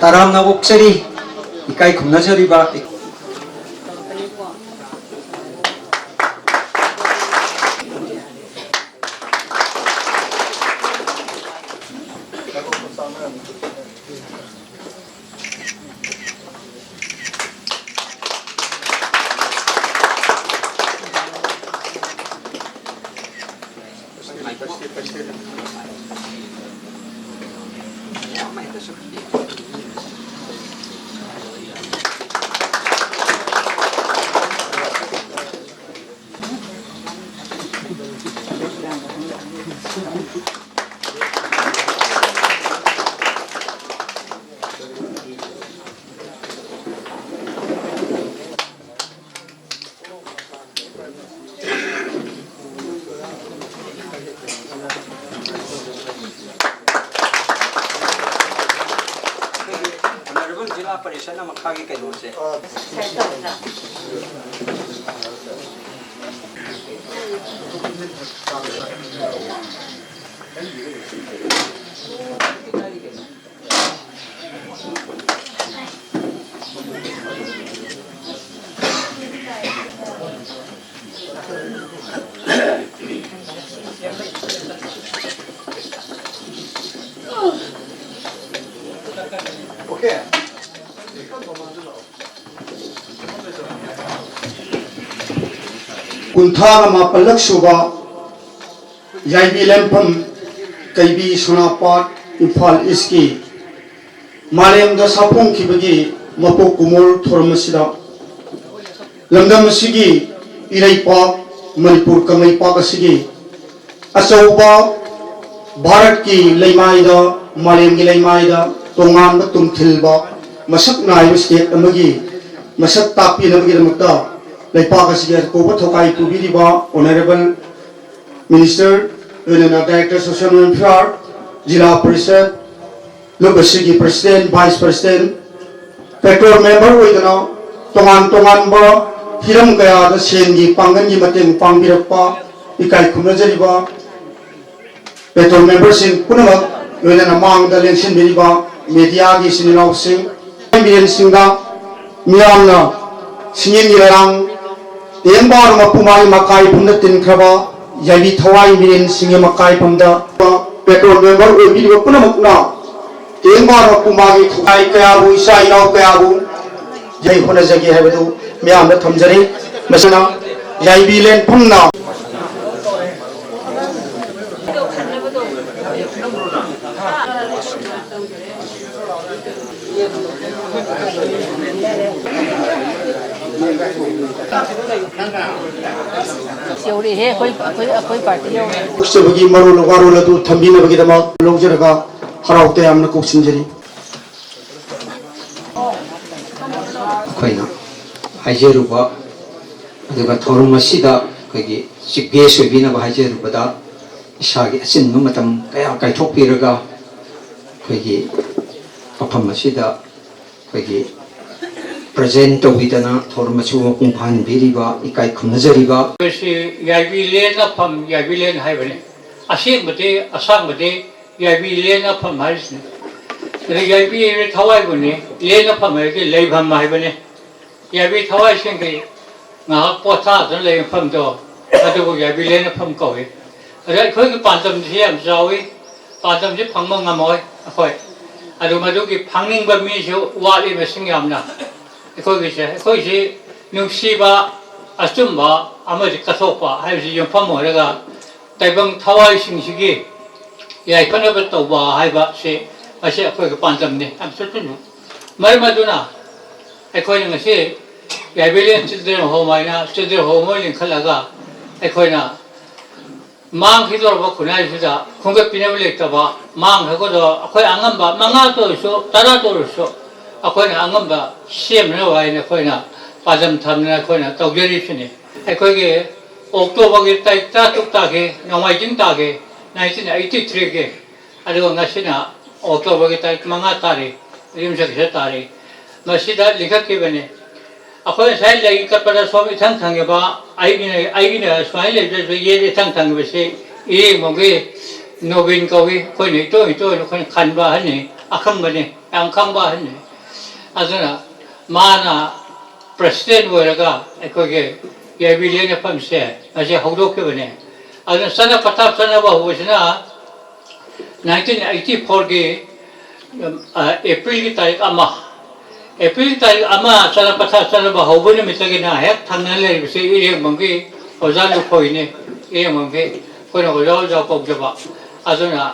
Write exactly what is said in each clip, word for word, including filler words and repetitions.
ꯇꯔꯥꯝꯅ ꯑꯣꯛꯆꯔꯤ꯫ ꯏꯀꯥꯏ ꯈꯨꯝꯅꯖꯔꯤꯕ꯫ ꯑꯩꯈꯣꯏꯒꯤ ꯑꯣꯅꯔꯦꯕꯜ ꯖꯤꯂꯥ ꯄꯔꯤꯁꯠꯅ ꯃꯈꯥꯒꯤ ꯀꯩꯅꯣꯁꯦ꯫ ꯀꯨꯟꯊ꯭ꯔꯥꯒ ꯃꯥꯄꯜꯂꯛ ꯁꯨꯕ ꯌꯥꯏꯕꯤ ꯂꯦꯝꯐꯝ ꯀꯩꯕꯤ ꯁꯅꯥꯄꯥꯠ ꯏꯝꯐꯥꯜ ꯏꯁꯀꯤ ꯃꯥꯂꯦꯝꯗ ꯁꯥꯐꯣꯡꯈꯤꯕꯒꯤ ꯃꯄꯣꯛ ꯀꯨꯝꯑꯣꯜ ꯊꯧꯔꯝ ꯑꯁꯤꯗ ꯂꯝꯗꯝ ꯑꯁꯤꯒꯤ ꯏꯔꯩꯄꯥꯛ ꯃꯅꯤꯄꯨꯔ ꯀꯪꯂꯩꯄꯥꯛ ꯑꯁꯤꯒꯤ ꯑꯆꯧꯕ ꯚꯥꯔꯠꯀꯤ ꯂꯩꯃꯥꯏꯗ, ꯃꯥꯂꯦꯝꯒꯤ ꯂꯩꯃꯥꯏꯗ ꯇꯣꯉꯥꯟꯕ ꯇꯨꯝꯊꯤꯜꯕ ꯃꯁꯛ ꯅꯥꯏꯕ ꯁ꯭ꯇꯦꯠ ꯑꯃꯒꯤ ꯃꯁꯛ ꯇꯥꯛꯄꯤꯅꯕꯒꯤꯗꯃꯛꯇ ꯂꯩꯄꯥꯛ ꯑꯁꯤꯒꯤ ꯑꯆꯧꯕ ꯊꯧꯀꯥꯏ ꯄꯨꯕꯤꯔꯤꯕ ꯑꯣꯅꯔꯦꯕꯜ ꯃꯤꯅꯤꯁꯇꯔ, ꯂꯣꯏꯅꯅ ꯗꯥꯏꯔꯦꯛꯇꯔ ꯁꯣꯁꯤꯌꯦꯜ ꯋꯦꯜꯐꯤꯌꯥꯔ, ꯖꯤꯂꯥ ꯄꯔꯤꯁꯠ, ꯂꯨꯞ ꯑꯁꯤꯒꯤ president, vice president, petrol member ꯑꯣꯏꯗꯅ ꯇꯣꯉꯥꯟ ꯇꯣꯉꯥꯟꯕ ꯍꯤꯔꯝ ꯀꯌꯥꯗ ꯁꯦꯟꯒꯤ ꯄꯥꯡꯒꯜꯒꯤ ꯃꯇꯦꯡ ꯄꯥꯡꯕꯤꯔꯛꯄ ꯏꯀꯥꯏ ꯈꯨꯝꯅꯖꯔꯤꯕ ꯄꯦꯇ꯭ꯔꯣꯜ ꯃꯦꯝꯕꯔꯁꯤꯡ ꯄꯨꯝꯅꯃꯛ ꯂꯣꯏꯅꯅ ꯃꯥꯡꯗ ꯂꯦꯡꯁꯤꯟꯕꯤꯔꯤꯕ ꯃꯦꯗꯤꯌꯥꯒꯤ ꯏꯆꯤꯟ ꯏꯅꯥꯎꯁꯤꯡ, ꯃꯤꯔꯦꯟꯁꯤꯡꯗ ꯃꯤꯌꯥꯝꯅ ꯁꯤꯡꯅꯤꯡ ꯏꯔꯥꯡ ꯇꯦꯡꯕꯥꯔ ꯃꯄꯨ ꯃꯥꯒꯤ ꯃꯀꯥꯏꯐꯝꯗ ꯇꯤꯟꯈ꯭ꯔꯕ ꯌꯥꯏꯕꯤ ꯊꯋꯥꯏ ꯃꯤꯔꯦꯟꯁꯤꯡꯒꯤ ꯃꯀꯥꯏꯐꯝꯗ ꯄꯦꯇ꯭ꯔꯣꯜ ꯃꯦꯝꯕꯔ ꯑꯣꯏꯕꯤꯔꯤꯕ ꯄꯨꯝꯅꯃꯛꯅ ꯇꯦꯡꯕꯥꯔ ꯃꯄꯨ ꯃꯥꯒꯤ ꯊꯧꯒꯥꯏ ꯀꯌꯥꯕꯨ, ꯏꯆꯥ ꯏꯅꯥꯎ ꯀꯌꯥꯕꯨ ꯌꯥꯏ ꯍꯣꯠꯅꯖꯒꯦ ꯍꯥꯏꯕꯗꯨ ꯃꯤꯌꯥꯝꯗ ꯊꯝꯖꯔꯤ꯫ ꯃꯁꯤꯅ ꯌꯥꯏꯕꯤ ꯂꯦꯟꯐꯝꯅ ꯌꯧꯔꯛꯑꯦꯍꯦ, ꯑꯩꯈꯣꯏ ꯑꯩꯈꯣꯏ ꯑꯩꯈꯣꯏ ꯄꯥꯔꯇꯤ ꯌꯧꯔꯛꯑꯦ꯫ ꯀꯣꯛꯆꯕꯒꯤ ꯃꯔꯣꯜ ꯋꯥꯔꯣꯜ ꯑꯗꯨ ꯊꯝꯕꯤꯅꯕꯒꯤꯗꯃꯛ ꯂꯧꯖꯔꯒ ꯍꯔꯥꯎ ꯇꯌꯥꯝꯅ ꯀꯣꯛꯁꯤꯟꯖꯔꯤ꯫ ꯑꯩꯈꯣꯏꯅ ꯍꯥꯏꯖꯔꯨꯕ, ꯑꯗꯨꯒ ꯊꯧꯔꯝ ꯑꯁꯤꯗ ꯑꯩꯈꯣꯏꯒꯤ ꯆꯤꯐ ꯒꯦꯁ ꯑꯣꯏꯕꯤꯅꯕ ꯍꯥꯏꯖꯔꯨꯕꯗ, ꯏꯁꯥꯒꯤ ꯑꯆꯤꯟꯕ ꯃꯇꯝ ꯀꯌꯥ ꯀꯥꯏꯊꯣꯛꯄꯤꯔꯒ ꯑꯩꯈꯣꯏꯒꯤ ꯃꯐꯝ ꯑꯁꯤꯗ ꯑꯩꯈꯣꯏꯒꯤ ꯄ꯭ꯔꯖꯦꯟ ꯇꯧꯕꯤꯗꯅ ꯊꯧꯔꯝ ꯑꯁꯤꯕꯨ ꯃꯄꯨꯡ ꯐꯥꯍꯟꯕꯤꯔꯤꯕ, ꯏꯀꯥꯏ ꯈꯨꯝꯅꯖꯔꯤꯕ꯫ ꯑꯩꯈꯣꯏꯁꯤ ꯌꯥꯏꯕꯤ ꯂꯦꯟꯅꯐꯝ, ꯌꯥꯏꯕꯤ ꯂꯦꯟ ꯍꯥꯏꯕꯅꯤ꯫ ꯑꯁꯦꯡꯕꯗꯤ, ꯑꯁꯥꯡꯕꯗꯤ ꯌꯥꯏꯕꯤ ꯂꯦꯟꯅꯐꯝ ꯍꯥꯏꯔꯤꯁꯤꯅꯤ꯫ ꯑꯗ ꯌꯥꯏꯕꯤ ꯍꯥꯏꯕꯗꯤ ꯊꯋꯥꯏꯕꯨꯅꯤ, ꯂꯦꯟꯅꯐꯝ ꯍꯥꯏꯕꯗꯤ ꯂꯩꯐꯝ ꯍꯥꯏꯕꯅꯤ꯫ ꯌꯥꯏꯕꯤ ꯊꯋꯥꯏꯁꯤꯡꯒꯤ ꯉꯥꯏꯍꯥꯛ ꯄꯣꯊꯥꯗꯨꯅ ꯂꯩꯕ ꯃꯐꯝꯗꯣ, ꯑꯗꯨꯕꯨ ꯌꯥꯏꯕꯤ ꯂꯦꯟꯅꯐꯝ ꯀꯧꯏ꯫ ꯑꯗ ꯑꯩꯈꯣꯏꯒꯤ ꯄꯥꯟꯗꯝꯁꯤ ꯌꯥꯝ ꯆꯥꯎꯏ, ꯄꯥꯟꯗꯝꯁꯤ ꯐꯪꯕ ꯉꯝꯃꯣꯏ ꯑꯩꯈꯣꯏ꯫ ꯑꯗꯨ ꯃꯗꯨꯒꯤ ꯐꯪꯅꯤꯡꯕ ꯃꯤꯁꯨ ꯋꯥꯠꯂꯤ ꯃꯁꯤꯡ ꯌꯥꯝꯅ꯫ ꯑꯩꯈꯣꯏꯒꯤꯁꯦ, ꯑꯩꯈꯣꯏꯁꯤ ꯅꯨꯡꯁꯤꯕ, ꯑꯆꯨꯝꯕ ꯑꯃꯗꯤ ꯀꯠꯊꯣꯛꯄ ꯍꯥꯏꯕꯁꯤ ꯌꯨꯝꯐꯝ ꯑꯣꯏꯔꯒ ꯇꯥꯏꯕꯪ ꯊꯋꯥꯏꯁꯤꯡꯁꯤꯒꯤ ꯌꯥꯏꯐꯅꯕ ꯇꯧꯕ ꯍꯥꯏꯕꯁꯤ ꯃꯁꯤ ꯑꯩꯈꯣꯏꯒꯤ ꯄꯥꯟꯗꯝꯅꯤ꯫ ꯌꯥꯝ ꯆꯨꯝ ꯆꯨꯝ꯫ ꯃꯔꯝ ꯑꯗꯨꯅ ꯑꯩꯈꯣꯏꯅ ꯉꯁꯤ ꯌꯥꯏꯕꯤ ꯂꯦꯟ ꯆꯤꯜꯗ꯭ꯔꯦꯟ ꯍꯣꯝ ꯍꯥꯏꯅ ꯆꯤꯜꯗ꯭ꯔꯦꯟ ꯍꯣꯝ ꯑꯃ ꯂꯤꯡꯈꯠꯂꯒ ꯑꯩꯈꯣꯏꯅ ꯃꯥꯡꯈꯤꯗꯧꯔꯕ ꯈꯨꯟꯅꯥꯏꯁꯤꯗ ꯈꯣꯝꯒꯠꯄꯤꯅꯕ ꯂꯩꯇꯕ, ꯃꯥꯡꯈ꯭ꯔꯒꯗꯣ ꯑꯩꯈꯣꯏ ꯑꯉꯝꯕ ꯃꯉꯥꯇ ꯑꯣꯏꯔꯁꯨ ꯇꯔꯥꯇ ꯑꯣꯏꯔꯁꯨ ꯑꯩꯈꯣꯏꯅ ꯑꯉꯝꯕ ꯁꯦꯝꯅꯕ ꯍꯥꯏꯅ ꯑꯩꯈꯣꯏꯅ ꯄꯥꯟꯗꯝ ꯊꯝꯗꯅ ꯑꯩꯈꯣꯏꯅ ꯇꯧꯖꯔꯤꯁꯤꯅꯤ꯫ ꯑꯩꯈꯣꯏꯒꯤ ꯑꯣꯛꯇꯣꯕꯔꯒꯤ ꯇꯥꯔꯤꯛ ꯇꯔꯥꯇꯔꯨꯛ ꯇꯥꯈꯤ, ꯅꯣꯡꯃꯥꯏꯖꯤꯡ ꯇꯥꯈꯤ, ꯅꯥꯏꯟꯇꯤꯟ ꯑꯩꯠꯇꯤ ꯊ꯭ꯔꯤꯒꯤ꯫ ꯑꯗꯨꯒ ꯉꯁꯤꯅ ꯑꯣꯛꯇꯣꯕꯔꯒꯤ ꯇꯥꯔꯤꯛ ꯃꯉꯥ ꯇꯥꯔꯤ, ꯌꯨꯝꯁꯀꯩꯁ ꯇꯥꯔꯤ꯫ ꯃꯁꯤꯗ ꯂꯤꯡꯈꯠꯈꯤꯕꯅꯤ꯫ ꯑꯩꯈꯣꯏ ꯉꯁꯥꯏ ꯂꯩ ꯀꯠꯄꯗ ꯁꯣꯝ ꯏꯊꯪ ꯊꯪꯉꯤꯕ ꯑꯩꯒꯤꯅ, ꯑꯩꯒꯤꯅ ꯁꯨꯃꯥꯏꯅ ꯂꯩꯕꯗꯁꯨ ꯌꯦꯠ ꯏꯊꯪ ꯊꯪꯉꯤꯕꯁꯤ ꯏꯔꯦꯡꯕꯝꯒꯤ ꯅꯣꯕꯤꯟ ꯀꯧꯏ꯫ ꯑꯩꯈꯣꯏꯅ ꯏꯇꯣꯟ ꯏꯇꯣꯟ ꯑꯩꯈꯣꯏꯅ ꯈꯟꯕ ꯑꯍꯟꯅꯤ, ꯑꯈꯪꯕꯅꯤ, ꯌꯥꯝ ꯈꯪꯕ ꯑꯍꯟꯅꯤ꯫ ꯑꯗꯨꯅ ꯃꯥꯅ ꯄ꯭ꯔꯁꯤꯗꯦꯟ ꯑꯣꯏꯔꯒ ꯑꯩꯈꯣꯏꯒꯤ ꯌꯥꯏꯕꯤ ꯂꯦꯟ ꯑꯦꯐ ꯑꯦꯝꯁꯦ ꯉꯁꯤ ꯍꯧꯗꯣꯛꯈꯤꯕꯅꯦ꯫ ꯑꯗꯨꯅ ꯆꯠꯅ ꯄꯊꯥꯞ ꯆꯠꯅꯕ ꯍꯧꯕꯁꯤꯅ ꯅꯥꯏꯟꯇꯤꯟ ꯑꯩꯠꯇꯤ ꯐꯣꯔꯒꯤ ꯑꯦꯄ꯭ꯔꯤꯜꯒꯤ ꯇꯥꯔꯤꯛ ꯑꯃ, ꯑꯦꯄ꯭ꯔꯤꯜ ꯇꯥꯔꯤꯛ ꯑꯃ ꯆꯠꯅ ꯄꯊꯥꯞ ꯆꯠꯅꯕ ꯍꯧꯕ ꯅꯨꯃꯤꯠꯇꯒꯤꯅ ꯍꯦꯛ ꯊꯪꯅ ꯂꯩꯔꯤꯕꯁꯤ ꯏꯔꯦꯡꯕꯝꯒꯤ ꯑꯣꯖꯥ ꯂꯨꯈꯣꯏꯅꯤ꯫ ꯏꯔꯦꯡꯕꯝꯒꯤ ꯑꯩꯈꯣꯏꯅ ꯑꯣꯖꯥ ꯑꯣꯖꯥ ꯀꯧꯖꯕ꯫ ꯑꯗꯨꯅ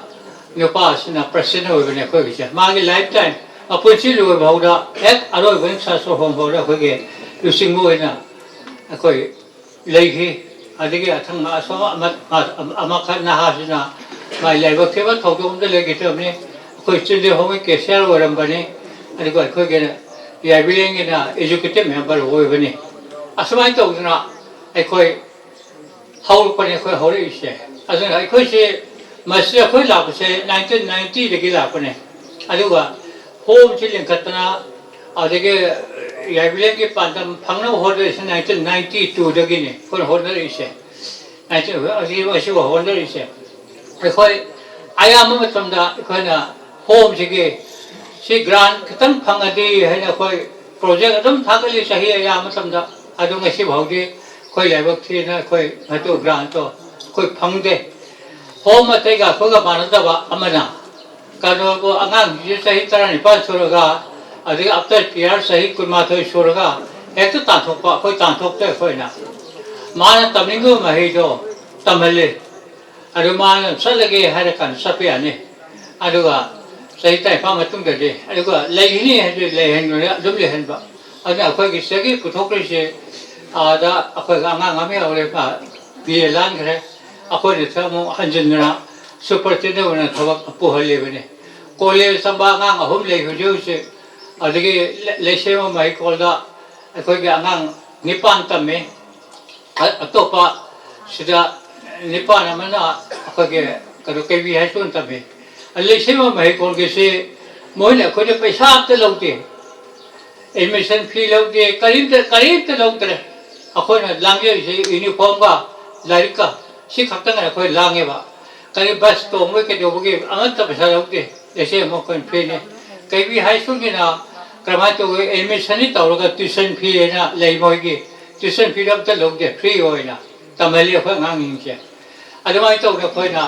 ꯅꯨꯄꯥ ꯑꯁꯤꯅ ꯄ꯭ꯔꯁꯤꯗꯦꯟ ꯑꯣꯏꯕꯅꯤ ꯑꯩꯈꯣꯏꯒꯤꯁꯦ꯫ ꯃꯥꯒꯤ ꯂꯥꯏꯐ ꯇꯥꯏꯝ, ꯃꯄꯨꯟꯁꯤ ꯂꯣꯏꯕ ꯐꯥꯎꯗ, ꯍꯦꯛ ꯑꯔꯣꯏꯕ ꯅꯨꯡꯁꯥ ꯁꯣꯔ ꯍꯣꯟ ꯐꯥꯎꯗ ꯑꯩꯈꯣꯏꯒꯤ ꯂꯨꯆꯤꯡꯕ ꯑꯣꯏꯅ ꯑꯩꯈꯣꯏ ꯂꯩꯈꯤ꯫ ꯑꯗꯒꯤ ꯑꯊꯪꯕ ꯑꯁꯣꯝ ꯑꯃ-, ꯑꯃꯈꯛ ꯅꯍꯥꯁꯤꯅ ꯃꯥꯏ ꯂꯥꯏꯕꯛ ꯊꯤꯕ ꯊꯧꯗꯣꯛ ꯑꯃꯗ ꯂꯩꯈꯤꯗ꯭ꯔꯕꯅꯤ꯫ ꯑꯩꯈꯣꯏ ꯆꯤꯜꯗ꯭ꯔꯤ ꯍꯣꯝꯒꯤ ꯀꯦꯁꯤꯌꯥꯔ ꯑꯣꯏꯔꯝꯕꯅꯤ꯫ ꯑꯗꯨꯒ ꯑꯩꯈꯣꯏꯒꯤ ꯌꯥꯏꯕꯤꯔꯦꯟꯒꯤꯅ ꯑꯦꯖꯨꯀꯦꯇꯤꯚ ꯃꯦꯝꯕꯔ ꯑꯣꯏꯕꯅꯤ꯫ ꯑꯁꯨꯃꯥꯏꯅ ꯇꯧꯗꯅ ꯑꯩꯈꯣꯏ ꯍꯧꯔꯛꯄꯅꯤ, ꯑꯩꯈꯣꯏ ꯍꯧꯔꯛꯏꯁꯦ꯫ ꯑꯗꯨꯅ ꯑꯩꯈꯣꯏꯁꯦ ꯃꯁꯤ ꯑꯩꯈꯣꯏ ꯂꯥꯛꯄꯁꯦ ꯅꯥꯏꯟꯇꯤꯟ ꯅꯥꯏꯟꯇꯤꯗꯒꯤ ꯂꯥꯛꯄꯅꯦ꯫ ꯑꯗꯨꯒ ꯍꯣꯝꯁꯤ ꯂꯤꯡꯈꯠꯇꯅ, ꯑꯗꯒꯤ ꯌꯥꯏꯕꯤꯂꯦꯟꯒꯤ ꯄꯥꯟꯗꯝ ꯐꯪꯅꯕ ꯍꯣꯠꯅꯔꯤꯁꯤ ꯅꯥꯏꯟꯇꯤꯟ ꯅꯥꯏꯟꯇꯤ ꯇꯨꯗꯒꯤꯅꯤ ꯑꯩꯈꯣꯏꯅ ꯍꯣꯠꯅꯔꯛꯏꯁꯦ꯫ ꯅꯥꯏꯟꯇꯤꯟ ꯑꯁꯤ, ꯑꯁꯤꯕꯨ ꯍꯣꯠꯅꯔꯤꯁꯦ꯫ ꯑꯩꯈꯣꯏ ꯑꯌꯥꯝꯕ ꯃꯇꯝꯗ ꯑꯩꯈꯣꯏꯅ ꯍꯣꯝꯁꯤꯒꯤ ꯁꯤ ꯒ꯭ꯔꯥꯟ ꯈꯤꯇꯪ ꯐꯪꯉꯗꯤ ꯍꯥꯏꯅ ꯑꯩꯈꯣꯏ ꯄ꯭ꯔꯣꯖꯦꯛ ꯑꯗꯨꯝ ꯊꯥꯒꯠꯂꯤ ꯆꯍꯤ ꯑꯌꯥꯝꯕ ꯃꯇꯝꯗ꯫ ꯑꯗꯨ ꯉꯁꯤ ꯐꯥꯎꯗꯤ ꯑꯩꯈꯣꯏ ꯂꯥꯏꯕꯛ ꯊꯤꯅ ꯑꯩꯈꯣꯏ ꯃꯗꯨ ꯒ꯭ꯔꯥꯟꯇꯣ ꯑꯩꯈꯣꯏ ꯐꯪꯗꯦ꯫ ꯍꯣꯝ ꯑꯇꯩꯒ ꯑꯩꯈꯣꯏꯒ ꯃꯥꯟꯅꯗꯕ ꯑꯃꯅ, ꯀꯩꯅꯣꯕꯨ, ꯑꯉꯥꯡꯁꯤꯡꯁꯦ ꯆꯍꯤ ꯇꯔꯥꯅꯤꯄꯥꯟ ꯁꯨꯔꯒ, ꯑꯗꯒꯤ ꯑꯞꯇꯔ ꯀꯤꯌꯥꯔ ꯆꯍꯤ ꯀꯨꯟꯃꯥꯊꯣꯏ ꯁꯨꯔꯒ ꯍꯦꯛꯇ ꯇꯥꯟꯊꯣꯛꯄ, ꯑꯩꯈꯣꯏ ꯇꯥꯟꯊꯣꯛꯇꯦ꯫ ꯑꯩꯈꯣꯏꯅ, ꯃꯥꯅ ꯇꯝꯅꯤꯡꯕ ꯃꯍꯩꯗꯣ ꯇꯝꯍꯜꯂꯤ꯫ ꯑꯗꯨ ꯃꯥꯅ ꯆꯠꯂꯒꯦ ꯍꯥꯏꯔ ꯀꯥꯟꯗ ꯆꯠꯄ ꯌꯥꯅꯤ꯫ ꯑꯗꯨꯒ ꯆꯍꯤ ꯇꯔꯥꯅꯤꯄꯥꯟ ꯃꯇꯨꯡꯗꯗꯤ, ꯑꯗꯨꯒ ꯂꯩꯒꯅꯤ ꯍꯥꯏꯗꯤ ꯂꯩꯍꯟꯕꯅꯤ, ꯑꯗꯨꯝ ꯂꯩꯍꯟꯕ꯫ ꯑꯗꯨꯅ ꯑꯩꯈꯣꯏꯒꯤ ꯁꯤꯗꯒꯤ ꯄꯨꯊꯣꯛꯈ꯭ꯔꯤꯁꯦ, ꯑꯥꯗ ꯑꯩꯈꯣꯏꯒꯤ ꯑꯉꯥꯡ ꯑꯃ ꯌꯥꯎꯔꯦ, ꯃꯥ ꯕꯤ ꯑꯦ ꯂꯥꯟꯈ꯭ꯔꯦ꯫ ꯑꯩꯈꯣꯏꯅ ꯁꯤꯗ ꯑꯃꯨꯛ ꯍꯟꯖꯤꯟꯗꯅ ꯁꯨꯄꯔꯇꯦꯟꯗꯦꯟ ꯑꯣꯏꯅ ꯊꯕꯛ ꯄꯨꯍꯜꯂꯤꯕꯅꯤ꯫ ꯀꯣꯂꯦꯖ ꯇꯝꯕ ꯑꯉꯥꯡ ꯑꯍꯨꯝ ꯂꯩ ꯍꯧꯖꯤꯛ ꯍꯧꯖꯤꯛ꯫ ꯑꯗꯒꯤ ꯂꯩꯁꯦꯝꯕꯝ ꯍꯩꯀꯣꯜꯗ ꯑꯩꯈꯣꯏꯒꯤ ꯑꯉꯥꯡ ꯅꯤꯄꯥꯟ ꯇꯝꯃꯤ꯫ ꯑ-, ꯑꯇꯣꯞꯄ ꯁꯤꯗ ꯅꯤꯄꯥꯟ ꯑꯃꯅ ꯑꯩꯈꯣꯏꯒꯤ ꯀꯩꯅꯣ, ꯀꯦ ꯕꯤ ꯍꯥꯏ ꯁ꯭ꯀꯨꯜ ꯇꯝꯃꯤ꯫ ꯂꯩꯁꯦꯝꯕꯝ ꯍꯩꯀꯣꯜꯒꯤꯁꯤ ꯃꯣꯏꯅ ꯑꯩꯈꯣꯏꯗ ꯄꯩꯁꯥ ꯑꯝꯇ ꯂꯧꯗꯦ꯫ ꯑꯦꯗꯃꯤꯁꯟ ꯐꯤ ꯂꯧꯗꯦ, ꯀꯔꯤꯝꯇ, ꯀꯔꯤꯝꯇ ꯂꯧꯗ꯭ꯔꯦ꯫ ꯑꯩꯈꯣꯏꯅ ꯂꯥꯡꯖꯔꯤꯁꯦ ꯌꯨꯅꯤꯐꯣꯔꯝꯒ ꯂꯥꯏꯔꯤꯛꯀ, ꯁꯤ ꯈꯛꯇꯪ ꯑꯩꯈꯣꯏ ꯂꯥꯡꯉꯦꯕ꯫ ꯀꯔꯤ ꯕꯁ ꯇꯣꯡꯕꯒꯤ ꯀꯩꯗꯧꯕꯒꯤ ꯑꯃꯠꯇ ꯄꯩꯁꯥ ꯂꯧꯗꯦ꯫ ꯂꯩꯁꯦ ꯑꯃ ꯑꯩꯈꯣꯏꯅ ꯐ꯭ꯔꯤꯅꯤ꯫ ꯀꯩꯕꯤ ꯍꯥꯏ ꯁ꯭ꯀꯨꯜꯒꯤꯅ ꯀꯔꯝꯍꯥꯏꯅ ꯇꯧꯏ, ꯑꯦꯗꯃꯤꯁꯟꯗꯤ ꯇꯧꯔꯒ ꯇ꯭ꯌꯨꯁꯟ ꯐꯤ ꯍꯥꯏꯅ ꯂꯩ ꯃꯣꯏꯒꯤ꯫ ꯇ꯭ꯌꯨꯁꯟ ꯐꯤꯗꯣ ꯑꯝꯇ ꯂꯧꯗꯦ, ꯐ꯭ꯔꯤ ꯑꯣꯏꯅ ꯇꯝꯍꯜꯂꯤ ꯑꯩꯈꯣꯏ ꯑꯉꯥꯡꯁꯤꯡꯁꯦ꯫ ꯑꯗꯨꯃꯥꯏꯅ ꯇꯧꯗꯅ ꯑꯩꯈꯣꯏꯅ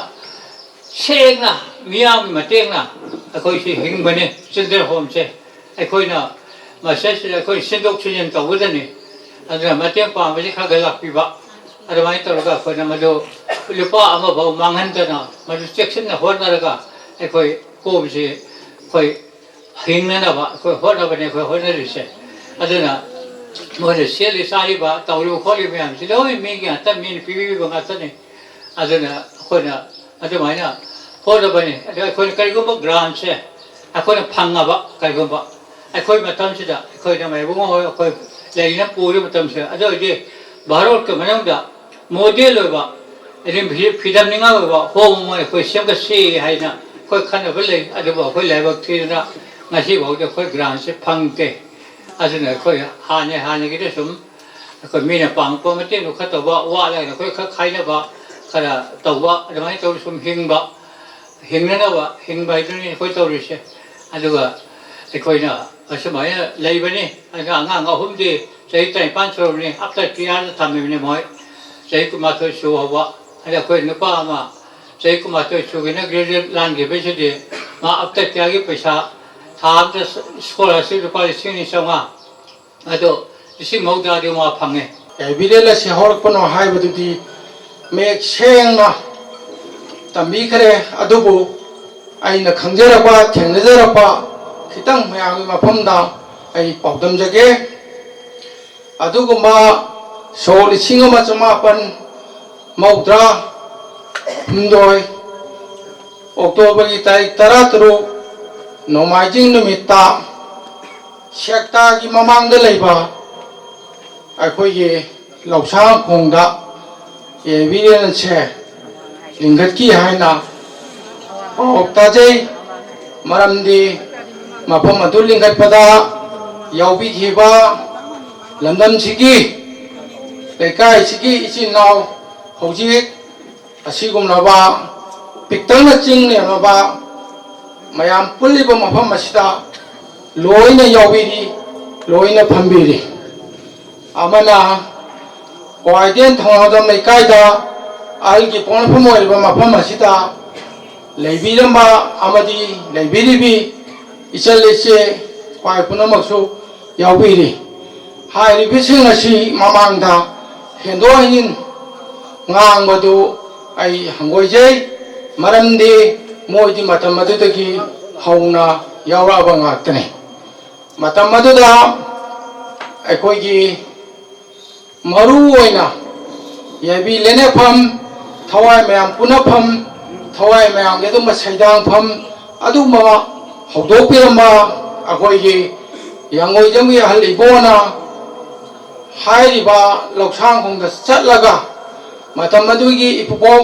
ꯁꯦꯡꯅ ꯃꯤꯌꯥꯝꯒꯤ ꯃꯇꯦꯡꯅ ꯑꯩꯈꯣꯏꯁꯤ ꯍꯤꯡꯕꯅꯤ꯫ ꯆꯤꯜꯗ꯭ꯔꯦꯟ ꯍꯣꯝꯁꯦ ꯑꯩꯈꯣꯏꯅ ꯃꯁꯤꯁꯤꯗ ꯑꯩꯈꯣꯏ ꯁꯤꯟꯗꯣꯛ ꯁꯤꯟꯖꯤꯟ ꯇꯧꯒꯗꯅꯤ꯫ ꯑꯗꯨꯅ ꯃꯇꯦꯡ ꯄꯥꯡꯕꯁꯤ ꯈꯔ ꯈꯔ ꯂꯥꯛꯄꯤꯕ꯫ ꯑꯗꯨꯃꯥꯏꯅ ꯇꯧꯔꯒ ꯑꯩꯈꯣꯏꯅ ꯃꯗꯨ ꯂꯨꯄꯥ ꯑꯃꯐꯥꯎ ꯃꯥꯡꯍꯟꯗꯅ ꯃꯗꯨ ꯆꯦꯛꯁꯤꯟꯅ ꯍꯣꯠꯅꯔꯒ ꯑꯩꯈꯣꯏ ꯀꯣꯝꯁꯤ ꯑꯩꯈꯣꯏ ꯍꯤꯡꯅꯅꯕ ꯑꯩꯈꯣꯏ ꯍꯣꯠꯅꯕꯅꯤ ꯑꯩꯈꯣꯏ ꯍꯣꯠꯅꯔꯤꯁꯦ꯫ ꯑꯗꯨꯅ ꯃꯣꯏꯅ ꯁꯦꯠꯂꯤ ꯆꯥꯔꯤꯕ ꯇꯧꯔꯤꯕ ꯈꯣꯠꯂꯤꯕ ꯃꯌꯥꯝꯁꯤ ꯂꯣꯏ ꯃꯤꯒꯤ ꯉꯥꯛꯇ, ꯃꯤꯅ ꯄꯤꯕꯤꯕ ꯉꯥꯛꯇꯅꯤ꯫ ꯑꯗꯨꯅ ꯑꯩꯈꯣꯏꯅ ꯑꯗꯨꯃꯥꯏꯅ ꯍꯣꯠꯅꯕꯅꯤ꯫ ꯑꯗꯣ ꯑꯩꯈꯣꯏꯅ ꯀꯔꯤꯒꯨꯝꯕ ꯒ꯭ꯔꯥꯟꯁꯦ ꯑꯩꯈꯣꯏꯅ ꯐꯪꯉꯕ, ꯀꯔꯤꯒꯨꯝꯕ ꯑꯩꯈꯣꯏ ꯃꯇꯝꯁꯤꯗ ꯑꯩꯈꯣꯏꯅ ꯃꯥꯏꯕꯨꯡ ꯍꯣꯏ ꯑꯩꯈꯣꯏ ꯂꯩꯔꯤꯅ ꯄꯨꯔꯤꯕ ꯃꯇꯝꯁꯤꯗ, ꯑꯗꯨ ꯑꯣꯏꯔꯗꯤ ꯚꯥꯔꯠꯀꯤ ꯃꯅꯨꯡꯗ ꯃꯣꯗꯦꯜ ꯑꯣꯏꯕ, ꯑꯗꯩ ꯐꯤ-, ꯐꯤꯗꯝꯅꯤꯡꯉꯥꯏ ꯑꯣꯏꯕ ꯍꯣꯝ ꯑꯃ ꯑꯩꯈꯣꯏ ꯁꯦꯝꯒꯠꯁꯤ ꯍꯥꯏꯅ ꯑꯩꯈꯣꯏ ꯈꯟꯅꯕ ꯂꯩ꯫ ꯑꯗꯨꯕꯨ ꯑꯩꯈꯣꯏ ꯂꯥꯏꯕꯛ ꯊꯤꯗꯅ ꯉꯁꯤꯐꯥꯎꯗꯤ ꯑꯩꯈꯣꯏ ꯒ꯭ꯔꯥꯟꯁꯦ ꯐꯪꯗꯦ꯫ ꯑꯗꯨꯅ ꯑꯩꯈꯣꯏ ꯍꯥꯟꯅ ꯍꯥꯟꯅꯒꯤꯗ ꯁꯨꯝ ꯑꯩꯈꯣꯏ ꯃꯤꯅ ꯄꯥꯡꯉꯛꯄ ꯃꯇꯦꯡꯗꯣ ꯈꯔ ꯇꯧꯕ, ꯋꯥꯠꯂꯒꯅ ꯑꯩꯈꯣꯏ ꯈꯔ ꯈꯥꯏꯅꯕ, ꯈꯔ ꯇꯧꯕ, ꯑꯗꯨꯃꯥꯏꯅ ꯇꯧꯔ ꯁꯨꯝ ꯍꯤꯡꯕ, ꯍꯤꯡꯅꯅꯕ ꯍꯤꯡꯕ ꯍꯥꯏꯗꯨꯅꯤ ꯑꯩꯈꯣꯏ ꯇꯧꯔꯤꯁꯦ꯫ ꯑꯗꯨꯒ ꯑꯩꯈꯣꯏꯅ ꯑꯁꯨꯃꯥꯏꯅ ꯂꯩꯕꯅꯤ꯫ ꯑꯗꯨꯅ ꯑꯉꯥꯡ ꯑꯍꯨꯝꯗꯤ ꯆꯍꯤ ꯇꯔꯥꯅꯤꯄꯥꯟ ꯁꯨꯔꯕꯅꯤ, ꯑꯞꯇ ꯀꯤꯌꯥꯔꯗ ꯊꯝꯃꯤꯕꯅꯤ ꯃꯣꯏ꯫ ꯆꯍꯤ ꯀꯨꯟꯃꯥꯊꯣꯏ ꯁꯨ ꯍꯧꯕ꯫ ꯑꯗ ꯑꯩꯈꯣꯏ ꯅꯨꯄꯥ ꯑꯃ ꯆꯍꯤ ꯀꯨꯟꯃꯥꯊꯣꯏ ꯁꯨꯒꯤꯅ ꯒ꯭ꯔꯦꯖꯨꯑꯦꯠ ꯂꯥꯟꯈꯤꯕꯁꯤꯗꯤ ꯃꯥ ꯑꯞꯇ ꯀꯤꯌꯥꯔꯒꯤ ꯄꯩꯁꯥ ꯊꯥ ꯑꯃꯗ ꯁ꯭ꯀꯣꯂꯔꯁꯤꯞ ꯂꯨꯄꯥ ꯂꯤꯁꯤꯡ ꯑꯅꯤ ꯆꯥꯝꯃꯉꯥ, ꯑꯗꯣ ꯂꯤꯁꯤꯡ ꯃꯧꯗ꯭ꯔꯥꯗꯤ ꯃꯥ ꯐꯪꯉꯦ꯫ ꯀꯌꯥ ꯕꯤꯔꯦꯟ ꯑꯁꯤ ꯍꯧꯔꯛꯄꯅꯣ ꯍꯥꯏꯕꯗꯨꯗꯤ ꯃꯌꯦꯛ ꯁꯦꯡꯅ ꯇꯝꯕꯤꯈ꯭ꯔꯦ꯫ ꯑꯗꯨꯕꯨ ꯑꯩꯅ ꯈꯪꯖꯔꯛꯄ, ꯊꯦꯡꯅꯖꯔꯛꯄ ꯈꯤꯇꯪ ꯃꯌꯥꯝꯒꯤ ꯃꯐꯝꯗ ꯑꯩ ꯄꯥꯎꯗꯝꯖꯒꯦ꯫ ꯑꯗꯨꯒꯨꯝꯕ ꯁꯣꯛ ꯂꯤꯁꯤꯡ ꯑꯃ ꯆꯃꯥꯄꯟ ꯃꯧꯗ꯭ꯔꯥ ꯍꯨꯝꯗꯣꯏ, ꯑꯣꯛꯇꯣꯕꯔꯒꯤ ꯇꯥꯔꯤꯛ ꯇꯔꯥꯇꯔꯨꯛ, ꯅꯣꯡꯃꯥꯏꯖꯤꯡ ꯅꯨꯃꯤꯠꯇ ꯁꯦꯛꯇꯥꯒꯤ ꯃꯃꯥꯡꯗ ꯂꯩꯕ ꯑꯩꯈꯣꯏꯒꯤ ꯂꯧꯁꯥꯡ ꯈꯣꯡꯗ ꯀꯦ ꯕꯤꯔꯦꯟꯁꯦ ꯂꯤꯡꯈꯠꯈꯤ ꯍꯥꯏꯅ ꯄꯥꯎ ꯇꯥꯖꯩ꯫ ꯃꯔꯝꯗꯤ ꯃꯐꯝ ꯑꯗꯨ ꯂꯤꯡꯈꯠꯄꯗ ꯌꯥꯎꯕꯤꯈꯤꯕ ꯂꯝꯗꯝꯁꯤꯒꯤ, ꯂꯩꯀꯥꯏꯁꯤꯒꯤ ꯏꯆꯤꯟ ꯏꯅꯥꯎ ꯍꯧꯖꯤꯛ ꯑꯁꯤꯒꯨꯝꯂꯕ ꯄꯤꯛꯇꯛꯅ ꯆꯤꯡ ꯂꯦꯝꯂꯕ ꯃꯌꯥꯝ ꯄꯨꯜꯂꯤꯕ ꯃꯐꯝ ꯑꯁꯤꯗ ꯂꯣꯏꯅ ꯌꯥꯎꯕꯤꯔꯤ, ꯂꯣꯏꯅ ꯐꯝꯕꯤꯔꯤ꯫ ꯑꯃꯅ ꯀ꯭ꯋꯥꯀꯩꯊꯦꯜ ꯊꯧꯅꯥꯎꯖꯝ ꯂꯩꯀꯥꯏꯗ ꯑꯍꯜꯒꯤ ꯄꯣꯛꯅꯐꯝ ꯑꯣꯏꯔꯤꯕ ꯃꯐꯝ ꯑꯁꯤꯗ ꯂꯩꯕꯤꯔꯝꯕ ꯑꯃꯗꯤ ꯂꯩꯕꯤꯔꯤꯕꯤ ꯏꯆꯜ ꯏꯆꯦ ꯈ꯭ꯋꯥꯏ ꯄꯨꯝꯅꯃꯛꯁꯨ ꯌꯥꯎꯕꯤꯔꯤ꯫ ꯍꯥꯏꯔꯤꯕꯁꯤꯡ ꯑꯁꯤ ꯃꯃꯥꯡꯗ ꯍꯦꯟꯗꯣꯛ ꯍꯦꯟꯖꯤꯟ ꯉꯥꯡꯕꯗꯨ ꯑꯩ ꯍꯪꯒꯣꯏꯖꯩ, ꯃꯔꯝꯗꯤ ꯃꯣꯏꯗꯤ ꯃꯇꯝ ꯑꯗꯨꯗꯒꯤ ꯍꯧꯅ ꯌꯥꯎꯔꯛꯑꯕ ꯉꯥꯛꯇꯅꯤ꯫ ꯃꯇꯝ ꯑꯗꯨꯗ ꯑꯩꯈꯣꯏꯒꯤ ꯃꯔꯨ ꯑꯣꯏꯅ ꯌꯥꯏꯕꯤ ꯂꯦꯅꯦꯐꯝ, ꯊꯋꯥꯏ ꯃꯌꯥꯝ ꯄꯨꯅꯐꯝ, ꯊꯋꯥꯏ ꯃꯌꯥꯝꯒꯤ ꯑꯗꯨꯝꯕ ꯁꯩꯗꯥꯡꯐꯝ ꯑꯗꯨꯒꯨꯝꯕ ꯍꯧꯗꯣꯛꯄꯤꯔꯝꯕ ꯑꯩꯈꯣꯏꯒꯤ ꯌꯥꯡꯒꯣꯏꯖꯝꯒꯤ ꯑꯍꯜ ꯏꯕꯣꯅ ꯍꯥꯏꯔꯤꯕ ꯂꯧꯁꯥꯡꯈꯣꯡꯗ ꯆꯠꯂꯒ ꯃꯇꯝ ꯑꯗꯨꯒꯤ ꯏꯄꯨꯕꯣꯛ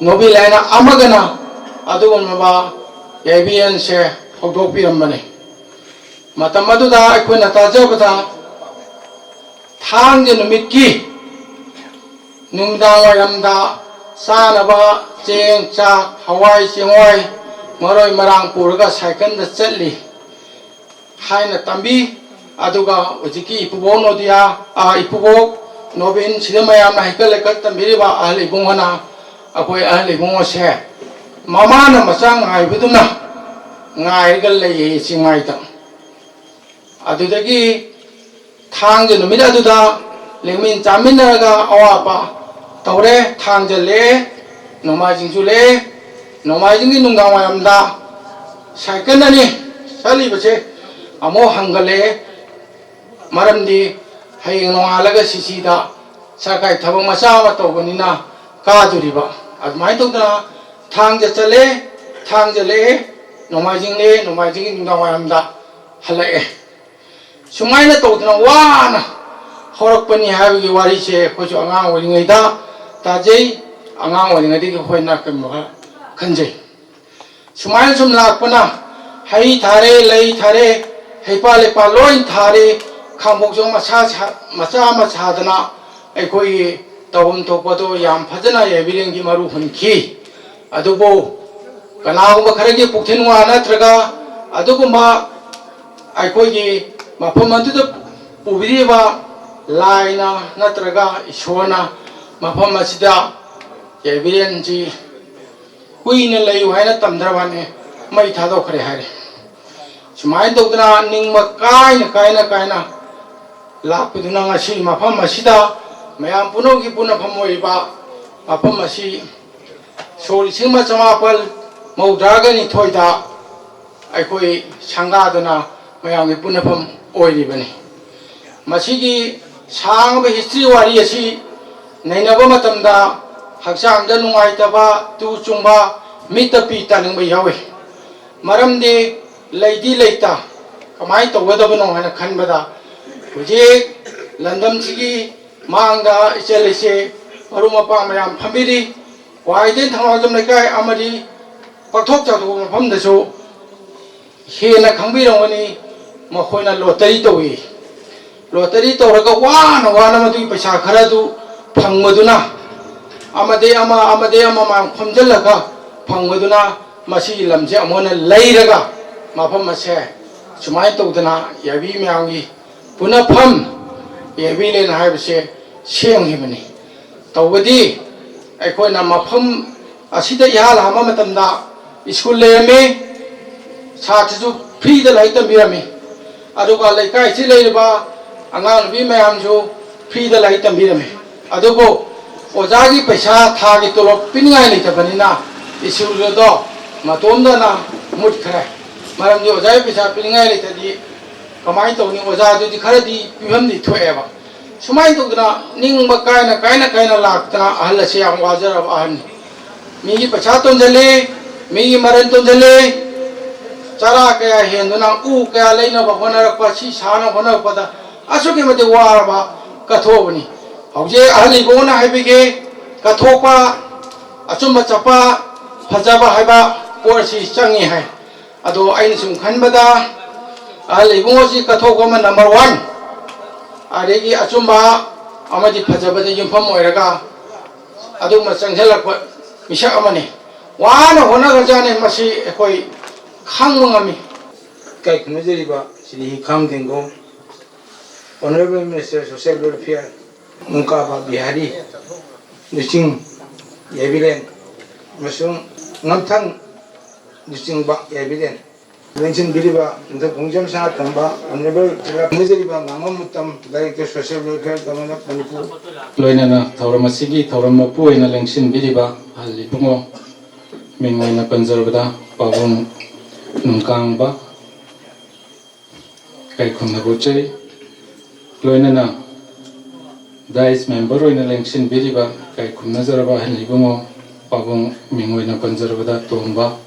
ꯅꯣꯕꯤꯜ ꯍꯥꯏꯅ ꯑꯃꯒꯅ ꯑꯗꯨꯒꯨꯝꯂꯕ ꯌꯥꯏꯕꯤ ꯌꯦꯟꯁꯦ ꯍꯧꯗꯣꯛꯄꯤꯔꯝꯕꯅꯤ꯫ ꯃꯇꯝ ꯑꯗꯨꯗ ꯑꯩꯈꯣꯏꯅ ꯇꯥꯖꯕꯗ ꯊꯥꯡꯖ ꯅꯨꯃꯤꯠꯀꯤ ꯅꯨꯃꯤꯗꯥꯡ ꯋꯥꯏꯔꯝꯗ ꯆꯥꯅꯕ ꯆꯦꯡ, ꯆꯥꯛ, ꯍꯋꯥꯏ, ꯆꯦꯡꯋꯥꯏ, ꯃꯔꯣꯏ ꯃꯔꯥꯡ ꯄꯨꯔꯒ ꯁꯥꯏꯀꯜꯗ ꯆꯠꯂꯤ ꯍꯥꯏꯅ ꯇꯝꯕꯤ꯫ ꯑꯗꯨꯒ ꯍꯧꯖꯤꯛꯀꯤ ꯏꯄꯨꯕꯣꯛ ꯅꯣꯗꯤꯌꯥ, ꯑ, ꯏꯄꯨꯕꯣꯛ ꯅꯣꯕꯤꯟ, ꯁꯤꯗ ꯃꯌꯥꯝꯅ ꯍꯩꯀꯠ ꯂꯩꯀꯠ ꯇꯝꯕꯤꯔꯤꯕ ꯑꯍꯜ ꯏꯕꯨꯡꯉꯣꯅ ꯑꯩꯈꯣꯏ ꯑꯍꯜ ꯏꯕꯨꯡꯉꯣ ꯑꯁꯦ ꯃꯃꯥꯅ ꯃꯆꯥ ꯉꯥꯏꯕꯗꯨꯅ ꯉꯥꯏꯔꯒ ꯂꯩꯌꯦ ꯆꯤꯡꯃꯥꯏꯗ꯫ ꯑꯗꯨꯗꯒꯤ ꯊꯥꯡꯖ ꯅꯨꯃꯤꯠ ꯑꯗꯨꯗ ꯂꯦꯡꯃꯤꯟ ꯆꯥꯃꯤꯟꯅꯔꯒ ꯑꯋꯥꯠꯄ ꯇꯧꯔꯦ꯫ ꯊꯥꯡꯖ ꯂꯦꯛꯑꯦ, ꯅꯣꯡꯃꯥꯏꯖꯤꯡꯁꯨ ꯂꯦꯛꯑꯦ꯫ ꯅꯣꯡꯃꯥꯏꯖꯤꯡꯒꯤ ꯅꯨꯡꯗꯥꯡ ꯋꯥꯏꯔꯝꯗ ꯁꯥꯏꯀꯜ ꯑꯅꯤ ꯆꯠꯂꯤꯕꯁꯦ ꯑꯃꯨꯛ ꯍꯟꯒꯠꯂꯛꯑꯦ꯫ ꯃꯔꯝꯗꯤ ꯍꯌꯦꯡ ꯅꯣꯡꯉꯥꯜꯂꯒ ꯁꯤꯁꯤꯗ ꯁꯔꯀꯥꯔꯒꯤ ꯊꯕꯛ ꯃꯆꯥ ꯑꯃ ꯇꯧꯕꯅꯤꯅ ꯀꯥꯗꯣꯔꯤꯕ꯫ ꯑꯗꯨꯃꯥꯏꯅ ꯇꯧꯗꯅ ꯊꯥꯡꯖ ꯆꯠꯂꯦ, ꯊꯥꯡꯖ ꯂꯦꯛꯑꯦ, ꯅꯣꯡꯃꯥꯏꯖꯤꯡ ꯂꯦꯛꯑꯦ, ꯅꯣꯡꯃꯥꯏꯖꯤꯡꯒꯤ ꯅꯨꯡꯗꯥꯡ ꯋꯥꯏꯔꯝꯗ ꯍꯜꯂꯛꯑꯦ꯫ ꯁꯨꯃꯥꯏꯅ ꯇꯧꯗꯅ ꯋꯥꯅ ꯍꯧꯔꯛꯄꯅꯤ ꯍꯥꯏꯕꯒꯤ ꯋꯥꯔꯤꯁꯦ ꯑꯩꯈꯣꯏꯁꯨ ꯑꯉꯥꯡ ꯑꯣꯏꯔꯤꯉꯩꯗ ꯇꯥꯖꯩ꯫ ꯑꯉꯥꯡ ꯑꯣꯏꯔꯤꯉꯩꯗꯒꯤ ꯑꯩꯈꯣꯏꯅ ꯀꯩꯅꯣ ꯈꯔ ꯈꯟꯖꯩ꯫ ꯁꯨꯃꯥꯏꯅ ꯁꯨꯝ ꯂꯥꯛꯄꯅ ꯍꯩ ꯊꯥꯔꯦ, ꯂꯩ ꯊꯥꯔꯦ, ꯍꯩꯄꯥꯜ ꯂꯩꯄꯥꯜ ꯂꯣꯏ ꯊꯥꯔꯦ꯫ ꯈꯥꯡꯄꯣꯛꯆꯣꯡ ꯃꯆꯥ ꯁꯥ-, ꯃꯆꯥ ꯑꯃ ꯁꯥꯗꯅ ꯑꯩꯈꯣꯏꯒꯤ ꯇꯧꯐꯝ ꯊꯣꯛꯄꯗꯣ ꯌꯥꯝ ꯐꯖꯅ ꯌꯥꯏꯕꯤꯔꯦꯟꯒꯤ ꯃꯔꯨ ꯍꯨꯟꯈꯤ꯫ ꯑꯗꯨꯕꯨ ꯀꯅꯥꯒꯨꯝꯕ ꯈꯔꯒꯤ ꯄꯨꯛꯊꯤꯟ ꯋꯥ ꯅꯠꯇ꯭ꯔꯒ ꯑꯗꯨꯒꯨꯝꯕ ꯑꯩꯈꯣꯏꯒꯤ ꯃꯐꯝ ꯑꯗꯨꯗ ꯄꯨꯕꯤꯔꯤꯕ ꯂꯥꯏꯅ ꯅꯠꯇ꯭ꯔꯒ ꯏꯁꯣꯔꯅ ꯃꯐꯝ ꯑꯁꯤꯗ ꯌꯥꯏꯕꯤꯔꯦꯟꯁꯤ ꯀꯨꯏꯅ ꯂꯩꯌꯨ ꯍꯥꯏꯅ ꯇꯝꯗ꯭ꯔꯕꯅꯦ, ꯃꯩ ꯊꯥꯗꯣꯛꯈ꯭ꯔꯦ ꯍꯥꯏꯔꯦ꯫ ꯁꯨꯃꯥꯏꯅ ꯇꯧꯗꯅ ꯅꯤꯡꯕ ꯀꯥꯏꯅ ꯀꯥꯏꯅ ꯀꯥꯏꯅ ꯂꯥꯛꯄꯗꯨꯅ ꯉꯁꯤ ꯃꯐꯝ ꯑꯁꯤꯗ ꯃꯌꯥꯝ ꯄꯨꯝꯅꯃꯛꯀꯤ ꯄꯨꯟꯅꯐꯝ ꯑꯣꯏꯔꯤꯕ ꯃꯐꯝ ꯑꯁꯤ ꯁꯣꯛ ꯂꯤꯁꯤꯡ ꯑꯃ ꯆꯃꯥꯄꯜ ꯃꯧꯗ꯭ꯔꯥꯒ ꯅꯤꯊꯣꯏꯗ ꯑꯩꯈꯣꯏ ꯁꯪꯒꯥꯗꯨꯅ ꯃꯌꯥꯝꯒꯤ ꯄꯨꯟꯅꯐꯝ ꯑꯣꯏꯔꯤꯕꯅꯤ꯫ ꯃꯁꯤꯒꯤ ꯁꯥꯡꯕ ꯍꯤꯁꯇ꯭ꯔꯤ ꯋꯥꯔꯤ ꯑꯁꯤ ꯅꯩꯅꯕ ꯃꯇꯝꯗ ꯍꯛꯆꯥꯡꯗ ꯅꯨꯡꯉꯥꯏꯇꯕ, ꯇꯨ ꯆꯨꯡꯕ, ꯃꯤꯠꯇ ꯄꯤ ꯇꯥꯅꯤꯡꯕ ꯌꯥꯎꯏ꯫ ꯃꯔꯝꯗꯤ ꯂꯩꯗꯤ ꯂꯩꯇ, ꯀꯃꯥꯏꯅ ꯇꯧꯒꯗꯕꯅꯣ ꯍꯥꯏꯅ ꯈꯟꯕꯗ ꯍꯧꯖꯤꯛ ꯂꯝꯗꯝꯁꯤꯒꯤ ꯃꯥꯡꯗ ꯏꯆꯜ ꯏꯆꯦ ꯃꯔꯨꯞ ꯃꯄꯥꯡ ꯃꯌꯥꯝ ꯐꯝꯕꯤꯔꯤ꯫ ꯋꯥꯏꯗꯩ ꯊꯧꯅꯥꯎꯖꯝ ꯂꯩꯀꯥꯏ ꯑꯃꯗꯤ ꯄꯥꯛꯊꯣꯛ ꯆꯥꯎꯊꯣꯛꯄ ꯃꯐꯝꯗꯁꯨ ꯍꯦꯟꯅ ꯈꯪꯕꯤꯔꯝꯒꯅꯤ, ꯃꯈꯣꯏꯅ ꯂꯣꯇꯔꯤ ꯇꯧꯏ꯫ ꯂꯣꯇꯔꯤ ꯇꯧꯔꯒ ꯋꯥꯅ ꯋꯥꯅ ꯃꯗꯨꯒꯤ ꯄꯩꯁꯥ ꯈꯔꯗꯨ ꯐꯪꯕꯗꯨꯅ ꯑꯃꯗꯤ ꯑꯃ ꯑꯃꯗꯤ ꯑꯃ ꯃꯌꯥꯝ ꯈꯣꯝꯖꯤꯜꯂꯒ ꯐꯪꯕꯗꯨꯅ ꯃꯁꯤꯒꯤ ꯂꯝꯁꯦ ꯑꯃꯨꯛ ꯍꯟꯅ ꯂꯩꯔꯒ ꯃꯐꯝ ꯑꯁꯦ ꯁꯨꯃꯥꯏꯅ ꯇꯧꯗꯅ ꯌꯥꯏꯕꯤ ꯃꯌꯥꯝꯒꯤ ꯄꯨꯅꯐꯝ ꯌꯥꯏꯕꯤ ꯂꯦꯟ ꯍꯥꯏꯕꯁꯦ ꯁꯦꯝꯈꯤꯕꯅꯤ꯫ ꯇꯧꯕꯗꯤ ꯑꯩꯈꯣꯏꯅ ꯃꯐꯝ ꯑꯁꯤꯗ ꯏꯍꯥꯟ ꯍꯥꯟꯕ ꯃꯇꯝꯗ ꯁ꯭ꯀꯨꯜ ꯂꯩꯔꯝꯃꯤ, ꯁꯥꯇ꯭ꯔꯁꯨ ꯐ꯭ꯔꯤꯗ ꯂꯥꯏꯔꯤꯛ ꯇꯝꯕꯤꯔꯝꯃꯤ꯫ ꯑꯗꯨꯒ ꯂꯩꯀꯥꯏꯁꯤ ꯂꯩꯔꯤꯕ ꯑꯉꯥꯡ ꯅꯨꯄꯤ ꯃꯌꯥꯝꯁꯨ ꯐ꯭ꯔꯤꯗ ꯂꯥꯏꯔꯤꯛ ꯇꯝꯕꯤꯔꯝꯃꯤ꯫ ꯑꯗꯨꯕꯨ ꯑꯣꯖꯥꯒꯤ ꯄꯩꯁꯥ ꯊꯥꯒꯤ ꯇꯣꯂꯣꯞ ꯄꯤꯅꯤꯡꯉꯥꯏ ꯂꯩꯇꯕꯅꯤꯅ ꯁ꯭ꯀꯨꯜ ꯑꯗꯣ ꯃꯇꯣꯝꯗꯅ ꯃꯨꯠꯈ꯭ꯔꯦ꯫ ꯃꯔꯝꯗꯤ ꯑꯣꯖꯥꯒꯤ ꯄꯩꯁꯥ ꯄꯤꯅꯤꯡꯉꯥꯏ ꯂꯩꯇ꯭ꯔꯗꯤ ꯀꯃꯥꯏꯅ ꯇꯧꯅꯤ? ꯑꯣꯖꯥꯗꯨꯗꯤ ꯈꯔꯗꯤ ꯄꯤꯐꯝꯗꯤ ꯊꯣꯛꯑꯦꯕ꯫ ꯁꯨꯃꯥꯏꯅ ꯇꯧꯗꯅ ꯅꯤꯡꯕ ꯀꯥꯏꯅ ꯀꯥꯏꯅ ꯀꯥꯏꯅ ꯂꯥꯛꯇꯅ ꯑꯍꯜ ꯑꯁꯤ ꯌꯥꯝ ꯋꯥꯖꯔꯕ ꯑꯍꯜꯅꯤ꯫ ꯃꯤꯒꯤ ꯄꯩꯁꯥ ꯇꯣꯟꯁꯤꯜꯂꯤ, ꯃꯤꯒꯤ ꯃꯔꯟ ꯇꯣꯟꯁꯤꯜꯂꯤ, ꯆꯔꯥ ꯀꯌꯥ ꯍꯦꯟꯗꯨꯅ ꯎ ꯀꯌꯥ ꯂꯩꯅꯕ ꯍꯣꯠꯅꯔꯛꯄ, ꯁꯤ ꯁꯥꯅꯕ ꯍꯣꯠꯅꯔꯛꯄꯗ ꯑꯁꯨꯛꯀꯤ ꯃꯇꯤꯛ ꯋꯥꯔꯕ ꯀꯠꯊꯣꯛꯑꯕꯅꯤ꯫ ꯍꯧꯖꯤꯛ ꯑꯍꯜ ꯏꯕꯣꯅ ꯍꯥꯏꯕꯤꯒꯦ, ꯀꯠꯊꯣꯛꯄ, ꯑꯆꯨꯝꯕ ꯆꯠꯄ, ꯐꯖꯕ ꯍꯥꯏꯕ ꯄꯣꯠ ꯑꯁꯤ ꯆꯪꯉꯤ ꯍꯥꯏ꯫ ꯑꯗꯣ ꯑꯩꯅ ꯁꯨꯝ ꯈꯟꯕꯗ ꯑꯍꯜ ꯏꯕꯨꯡꯉꯣꯁꯤ ꯀꯠꯊꯣꯛꯄ ꯑꯃ ꯅꯝꯕꯔ ꯋꯥꯟ, ꯑꯗꯒꯤ ꯑꯆꯨꯝꯕ ꯑꯃꯗꯤ ꯐꯖꯕꯗ ꯌꯨꯝꯐꯝ ꯑꯣꯏꯔꯒ ꯑꯗꯨꯒꯨꯝꯕ ꯆꯪꯁꯤꯜꯂꯛꯄ ꯃꯤꯁꯛ ꯑꯃꯅꯤ꯫ ꯋꯥꯅ ꯍꯣꯠꯅꯈ꯭ꯔꯖꯥꯠꯅꯤ꯫ ꯃꯁꯤ ꯑꯩꯈꯣꯏ ꯈꯪꯕ ꯉꯝꯃꯤ꯫ ꯏꯀꯥꯏ ꯈꯨꯝꯅꯖꯔꯤꯕ Shri ꯍꯤꯈꯥꯝ ꯇꯦꯡꯒꯣ, Honorable Minister Social Welfare, ꯅꯨꯡꯀꯥꯕ Bihari, ꯂꯨꯆꯤꯡ ꯌꯥꯏꯕꯤꯔꯦꯟ ꯑꯃꯁꯨꯡ ꯉꯝꯊꯪ ꯂꯨꯆꯤꯡꯕ ꯌꯥꯏꯕꯤꯔꯦꯟ, ꯂꯦꯡꯁꯤꯟꯕꯤꯔꯤꯕ ꯍꯟꯗꯛ ꯈꯣꯡꯖꯣꯝ ꯁꯅꯥ ꯇꯝꯕ Honorable ꯖꯤꯂꯥ ꯈꯪꯅꯖꯔꯤꯕ ꯉꯥꯉꯣꯝ ꯃꯇꯝ Director Social Welfare Government of Manipur, ꯂꯣꯏꯅꯅ ꯊꯧꯔꯝ ꯑꯁꯤꯒꯤ ꯊꯧꯔꯝ ꯃꯄꯨ ꯑꯣꯏꯅ ꯂꯦꯡꯁꯤꯟꯕꯤꯔꯤꯕ ꯑꯍꯜ ꯏꯕꯨꯡꯉꯣ ꯃꯤꯡ ꯑꯣꯏꯅ ꯄꯟꯖꯔꯕꯗ ꯄꯥꯕꯨꯡ ꯅꯨꯡꯀꯥꯡꯕ ꯀꯩꯈꯨꯝꯅ ꯄꯣꯠꯆꯩ, ꯂꯣꯏꯅꯅ dais member ꯑꯣꯏꯅ ꯂꯦꯡꯁꯤꯟꯕꯤꯔꯤꯕ ꯀꯩꯈꯨꯝꯅꯖꯔꯕ ꯑꯍꯜ ꯏꯕꯨꯡꯉꯣ ꯄꯥꯕꯨꯡ ꯃꯤꯡ ꯑꯣꯏꯅ ꯄꯟꯖꯔꯕꯗ ꯇꯣꯝꯕ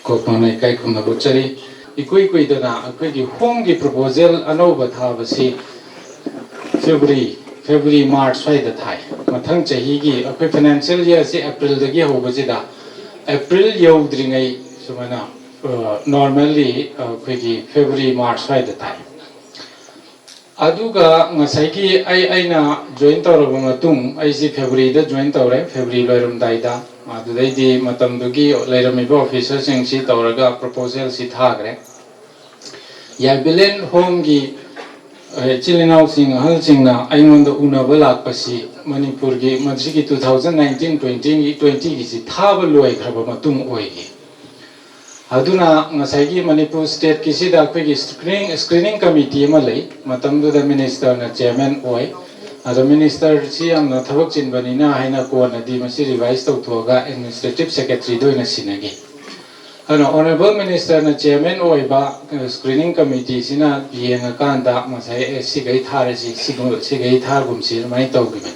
ꯀꯣꯛ ꯃꯥꯟꯅꯩ ꯀꯩꯈꯨꯝꯅ ꯄꯣꯠꯆꯔꯤ꯫ ꯏꯀꯨꯏ ꯀꯨꯏꯗꯅ ꯑꯩꯈꯣꯏꯒꯤ ꯍꯣꯝꯒꯤ proposal ꯑꯅꯧꯕ ꯊꯥꯕꯁꯤ February, February, March ꯁ꯭ꯋꯥꯏꯗ ꯊꯥꯏ꯫ ꯃꯊꯪ ꯆꯍꯤꯒꯤ ꯑꯩꯈꯣꯏ financial year ꯁꯤ April ꯗꯒꯤ ꯍꯧꯕꯁꯤꯗ April ꯌꯧꯗ꯭ꯔꯤꯉꯩ ꯁꯨꯃꯥꯏꯅ, ꯑ, normally ꯑꯩꯈꯣꯏꯒꯤ February, March ꯁ꯭ꯋꯥꯏꯗ ꯊꯥꯏ꯫ ꯑꯗꯨꯒ ꯉꯁꯥꯏꯒꯤ ꯑꯩ, ꯑꯩꯅ join ꯇꯧꯔꯕ ꯃꯇꯨꯡ, ꯑꯩꯁꯤ February ꯗ join ꯇꯧꯔꯦ, February ꯂꯣꯏꯔꯝꯗꯥꯏꯗ꯫ ꯑꯗꯨꯗꯩꯗꯤ ꯃꯇꯝꯗꯨꯒꯤ ꯂꯩꯔꯝꯃꯤꯕ officer ꯁꯤꯡꯁꯤ ꯇꯧꯔꯒ proposal ꯁꯤ ꯊꯥꯈ꯭ꯔꯦ꯫ ꯌꯥꯏꯕꯤꯂꯦꯟ ꯍꯣꯝꯒꯤ, ꯑ, ꯏꯆꯤꯜ ꯏꯅꯥꯎꯁꯤꯡ, ꯑꯍꯜꯁꯤꯡꯅ ꯑꯩꯉꯣꯟꯗ ꯎꯅꯕ ꯂꯥꯛꯄꯁꯤ ꯃꯅꯤꯄꯨꯔꯒꯤ ꯃꯁꯤꯒꯤ two thousand nineteen twenty, twenty ꯒꯤꯁꯤ ꯊꯥꯕ ꯂꯣꯏꯈ꯭ꯔꯕ ꯃꯇꯨꯡ ꯑꯣꯏꯈꯤ꯫ ꯑꯗꯨꯅ ꯉꯁꯥꯏꯒꯤ ꯃꯅꯤꯄꯨꯔ state ꯀꯤꯁꯤꯗ ꯑꯩꯈꯣꯏꯒꯤ screening, screening committee ꯑꯃ ꯂꯩ꯫ ꯃꯇꯝꯗꯨꯗ minister ꯅ chairman ꯑꯣꯏ꯫ ꯑꯗꯣ minister ꯁꯤ ꯌꯥꯝꯅ ꯊꯕꯛ ꯆꯤꯟꯕꯅꯤꯅ ꯍꯥꯏꯅ ꯀꯣꯟꯅꯗꯤ ꯃꯁꯤ revise ꯇꯧꯊꯣꯛꯑꯒ administrative secretary ꯗ ꯑꯣꯏꯅ ꯁꯤꯟꯅꯈꯤ꯫ ꯑꯗꯨꯅ Honorable Minister ꯅ chairman ꯑꯣꯏꯕ, ꯑ, screening committee ꯁꯤꯅ ꯌꯦꯡꯉꯀꯥꯟꯗ ꯉꯁꯥꯏ, "ꯑꯦ, ꯁꯤꯈꯩ ꯊꯥꯔꯁꯤ, ꯁꯤꯒꯨꯝ-, ꯁꯤꯈꯩ ꯊꯥꯒꯨꯝꯁꯤ" ꯑꯗꯨꯃꯥꯏꯅ ꯇꯧꯈꯤꯕꯅꯤ꯫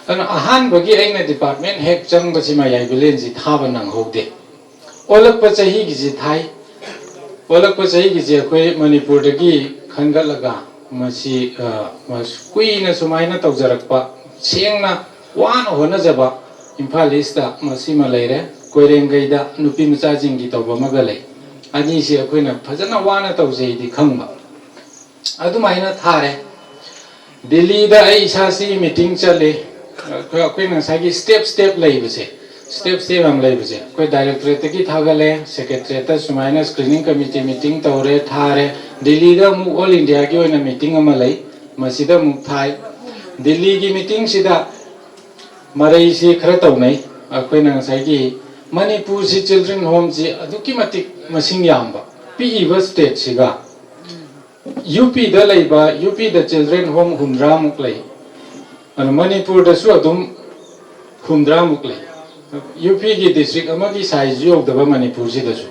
ꯑꯗꯨꯅ ꯑꯍꯥꯟꯕꯒꯤ ꯑꯩꯅ department ꯍꯦꯛ ꯆꯪꯕꯁꯤꯃ ꯌꯥꯏꯕꯤꯂꯦꯟꯁꯤ ꯊꯥꯕ ꯅꯪꯍꯧꯗꯦ꯫ ꯑꯣꯜꯂꯛꯄ ꯆꯍꯤꯒꯤꯁꯤ ꯊꯥꯏ꯫ ꯑꯣꯜꯂꯛꯄ ꯆꯍꯤꯒꯤꯁꯤ ꯑꯩꯈꯣꯏ ꯃꯅꯤꯄꯨꯔꯗꯒꯤ ꯈꯟꯒꯠꯂꯒ ꯃꯁꯤ, ꯑ, ꯃꯁ-, ꯀꯨꯏꯅ ꯁꯨꯃꯥꯏꯅ ꯇꯧꯖꯔꯛꯄ, ꯁꯦꯡꯅ ꯋꯥꯅ ꯍꯣꯠꯅꯖꯕ ꯏꯝꯐꯥꯜ East ꯇ ꯃꯁꯤꯃ ꯂꯩꯔꯦ꯫ ꯀꯣꯏꯔꯦꯡꯒꯩꯗ ꯅꯨꯄꯤ ꯃꯆꯥꯁꯤꯡꯒꯤ ꯇꯧꯕ ꯑꯃꯒ ꯂꯩ꯫ ꯑꯅꯤꯁꯤ ꯑꯩꯈꯣꯏꯅ ꯐꯖꯅ ꯋꯥꯅ ꯇꯧꯖꯩꯗꯤ ꯈꯪꯕ꯫ ꯑꯗꯨꯃꯥꯏꯅ ꯊꯥꯔꯦ꯫ ꯗꯤꯜꯂꯤꯗ ꯑꯩ ꯏꯁꯥꯁꯤ meeting ꯆꯠꯂꯤ꯫ ꯑꯩꯈꯣꯏ, ꯑꯩꯈꯣꯏꯅ ꯉꯁꯥꯏꯒꯤ step step ꯂꯩꯕꯁꯦ, ꯁ꯭ꯇꯦꯞ ꯁ꯭ꯇꯦꯞ ꯌꯥꯝ ꯂꯩꯕꯁꯦ ꯑꯩꯈꯣꯏ ꯗꯥꯏꯔꯦꯛꯇꯣꯔꯦꯠꯇꯒꯤ ꯊꯥꯒꯠꯂꯦ, ꯁꯦꯀ꯭ꯔꯦꯇꯔꯤꯌꯦꯠꯇ ꯁꯨꯃꯥꯏꯅ ꯁ꯭ꯀ꯭ꯔꯤꯅꯤꯡ ꯀꯃꯤꯇꯤ ꯃꯤꯇꯤꯡ ꯇꯧꯔꯦ, ꯊꯥꯔꯦ꯫ ꯗꯤꯜꯂꯤꯗ ꯑꯃꯨꯛ ꯑꯣꯜ ꯏꯟꯗꯤꯌꯥꯒꯤ ꯑꯣꯏꯅ ꯃꯤꯇꯤꯡ ꯑꯃ ꯂꯩ, ꯃꯁꯤꯗ ꯑꯃꯨꯛ ꯊꯥꯏ꯫ ꯗꯤꯜꯂꯤꯒꯤ ꯃꯤꯇꯤꯡꯁꯤꯗ ꯃꯔꯩꯁꯤ ꯈꯔ ꯇꯧꯅꯩ꯫ ꯑꯩꯈꯣꯏꯅ ꯉꯁꯥꯏꯒꯤ ꯃꯅꯤꯄꯨꯔꯁꯤ ꯆꯤꯜꯗ꯭ꯔꯦꯟ ꯍꯣꯝꯁꯤ ꯑꯗꯨꯛꯀꯤ ꯃꯇꯤꯛ ꯃꯁꯤꯡ ꯌꯥꯝꯕ, ꯄꯤꯛꯏꯕ ꯁ꯭ꯇꯦꯠꯁꯤꯒ꯫ ꯌꯨ ꯄꯤꯗ ꯂꯩꯕ, ꯌꯨ ꯄꯤꯗ ꯆꯤꯜꯗ꯭ꯔꯦꯟ ꯍꯣꯝ ꯍꯨꯝꯗ꯭ꯔꯥꯃꯨꯛ ꯂꯩ, ꯑꯗꯨ ꯃꯅꯤꯄꯨꯔꯗꯁꯨ ꯑꯗꯨꯝ ꯍꯨꯝꯗ꯭ꯔꯥꯃꯨꯛ ꯂꯩ꯫ ꯌꯨ ꯄꯤꯒꯤ ꯗꯤꯁꯇ꯭ꯔꯤꯛ ꯑꯃꯒꯤ ꯁꯥꯏꯖꯁꯨ ꯌꯧꯗꯕ ꯃꯅꯤꯄꯨꯔꯁꯤꯗꯁꯨ꯫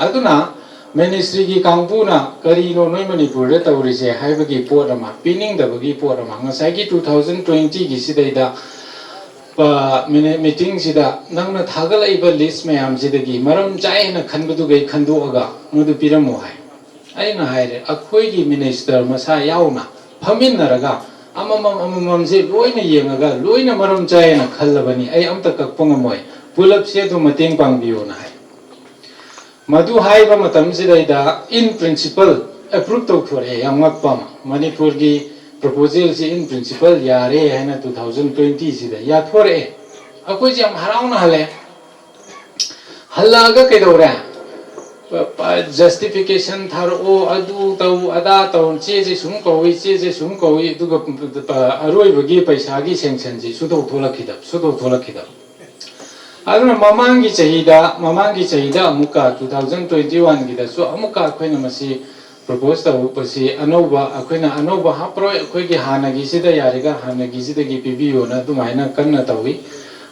ꯑꯗꯨꯅ ꯃꯤꯅꯤꯁꯇ꯭ꯔꯤꯒꯤ ꯀꯥꯡꯕꯨꯅ ꯀꯔꯤꯅꯣ ꯅꯣꯏ ꯃꯅꯤꯄꯨꯔꯗ ꯇꯧꯔꯤꯁꯦ ꯍꯥꯏꯕꯒꯤ ꯄꯣꯠ ꯑꯃ, ꯄꯤꯅꯤꯡꯗꯕꯒꯤ ꯄꯣꯠ ꯑꯃ, ꯉꯁꯥꯏꯒꯤ ꯇꯨ ꯊꯥꯎꯖꯟ ꯇ꯭ꯋꯦꯟꯇꯤꯒꯤ ꯁꯤꯗꯩꯗ, ꯑ, ꯃꯤꯅꯤ-, ꯃꯤꯇꯤꯡꯁꯤꯗ ꯅꯪꯅ ꯊꯥꯒꯠꯂꯛꯏꯕ ꯂꯤꯁ ꯃꯌꯥꯝꯁꯤꯗꯒꯤ ꯃꯔꯝ ꯆꯥꯏ ꯍꯥꯏꯅ ꯈꯟꯕꯗꯨꯒꯩ ꯈꯟꯗꯣꯛꯑꯒ ꯃꯗꯨ ꯄꯤꯔꯝꯃꯣ ꯍꯥꯏ꯫ ꯑꯩꯅ ꯍꯥꯏꯔꯦ, ꯑꯩꯈꯣꯏꯒꯤ ꯃꯤꯅꯤꯁꯇꯔ ꯃꯁꯥ ꯌꯥꯎꯅ ꯐꯝꯃꯤꯟꯅꯔꯒ ꯑꯃꯃꯝ ꯑꯃꯃꯝꯁꯦ ꯂꯣꯏꯅ ꯌꯦꯡꯉꯒ ꯂꯣꯏꯅ ꯃꯔꯝ ꯆꯥꯏ ꯍꯥꯏꯅ ꯈꯜꯂꯕꯅꯤ, ꯑꯩ ꯑꯝꯇ ꯀꯛꯄ ꯉꯝꯃꯣꯏ, ꯄꯨꯂꯞꯁꯦ ꯑꯗꯨꯝ ꯃꯇꯦꯡ ꯄꯥꯡꯕꯤꯌꯣꯅ ꯍꯥꯏ꯫ ꯃꯗꯨ ꯍꯥꯏꯕ ꯃꯇꯝꯁꯤꯗꯩꯗ in principle approve ꯇꯧꯊꯣꯔꯛꯑꯦ꯫ ꯌꯥꯝ ꯉꯛꯄ ꯑꯃ, ꯃꯅꯤꯄꯨꯔꯒꯤ ꯄ꯭ꯔꯣꯄꯣꯖꯦꯜꯁꯤ in principle ꯌꯥꯔꯦ ꯍꯥꯏꯅ ꯇꯨ ꯊꯥꯎꯖꯟ ꯇ꯭ꯋꯦꯟꯇꯤꯁꯤꯗ ꯌꯥꯊꯣꯔꯛꯑꯦ꯫ ꯑꯩꯈꯣꯏꯁꯦ ꯌꯥꯝ ꯍꯔꯥꯎꯅ ꯍꯜꯂꯛꯑꯦ꯫ ꯍꯜꯂꯛꯑꯒ ꯀꯩꯗꯧꯔꯦ? ꯖꯁꯇꯤꯐꯤꯀꯦꯁꯟ ꯊꯥꯔꯛꯑꯣ, ꯑꯗꯨ ꯇꯧ, ꯑꯗꯥ ꯇꯧ, ꯆꯦꯁꯦ ꯁꯨꯝ ꯀꯧꯏ, ꯆꯦꯁꯦ ꯁꯨꯝ ꯀꯧꯏ, ꯑꯗꯨꯒ ꯑꯔꯣꯏꯕꯒꯤ ꯄꯩꯁꯥꯒꯤ ꯁꯦꯡꯁꯟꯁꯤ ꯁꯨꯗꯣꯛ ꯊꯣꯛꯂꯛꯈꯤꯗꯕ, ꯁꯨꯗꯣꯛ ꯊꯣꯛꯂꯛꯈꯤꯗꯕ꯫ ꯑꯗꯨꯅ ꯃꯃꯥꯡꯒꯤ ꯆꯍꯤꯗ, ꯃꯃꯥꯡꯒꯤ ꯆꯍꯤꯗ ꯑꯃꯨꯛꯀ ꯇꯨ ꯊꯥꯎꯖꯟ ꯇ꯭ꯋꯦꯟꯇꯤ ꯋꯥꯟꯒꯤꯗꯁꯨ ꯑꯃꯨꯛꯀ ꯑꯩꯈꯣꯏꯅ ꯃꯁꯤ ꯄ꯭ꯔꯣꯄꯣꯁ ꯇꯧꯔꯛꯄꯁꯤ ꯑꯅꯧꯕ, ꯑꯩꯈꯣꯏꯅ ꯑꯅꯧꯕ ꯍꯥꯞꯄꯔꯣꯏ, ꯑꯩꯈꯣꯏꯒꯤ ꯍꯥꯟꯅꯒꯤꯁꯤꯗ ꯌꯥꯔꯤꯒ ꯍꯥꯟꯅꯒꯤꯁꯤꯗꯒꯤ ꯄꯤꯕꯤꯌꯣꯅ ꯑꯗꯨꯃꯥꯏꯅ ꯀꯟꯅ ꯇꯧꯏ꯫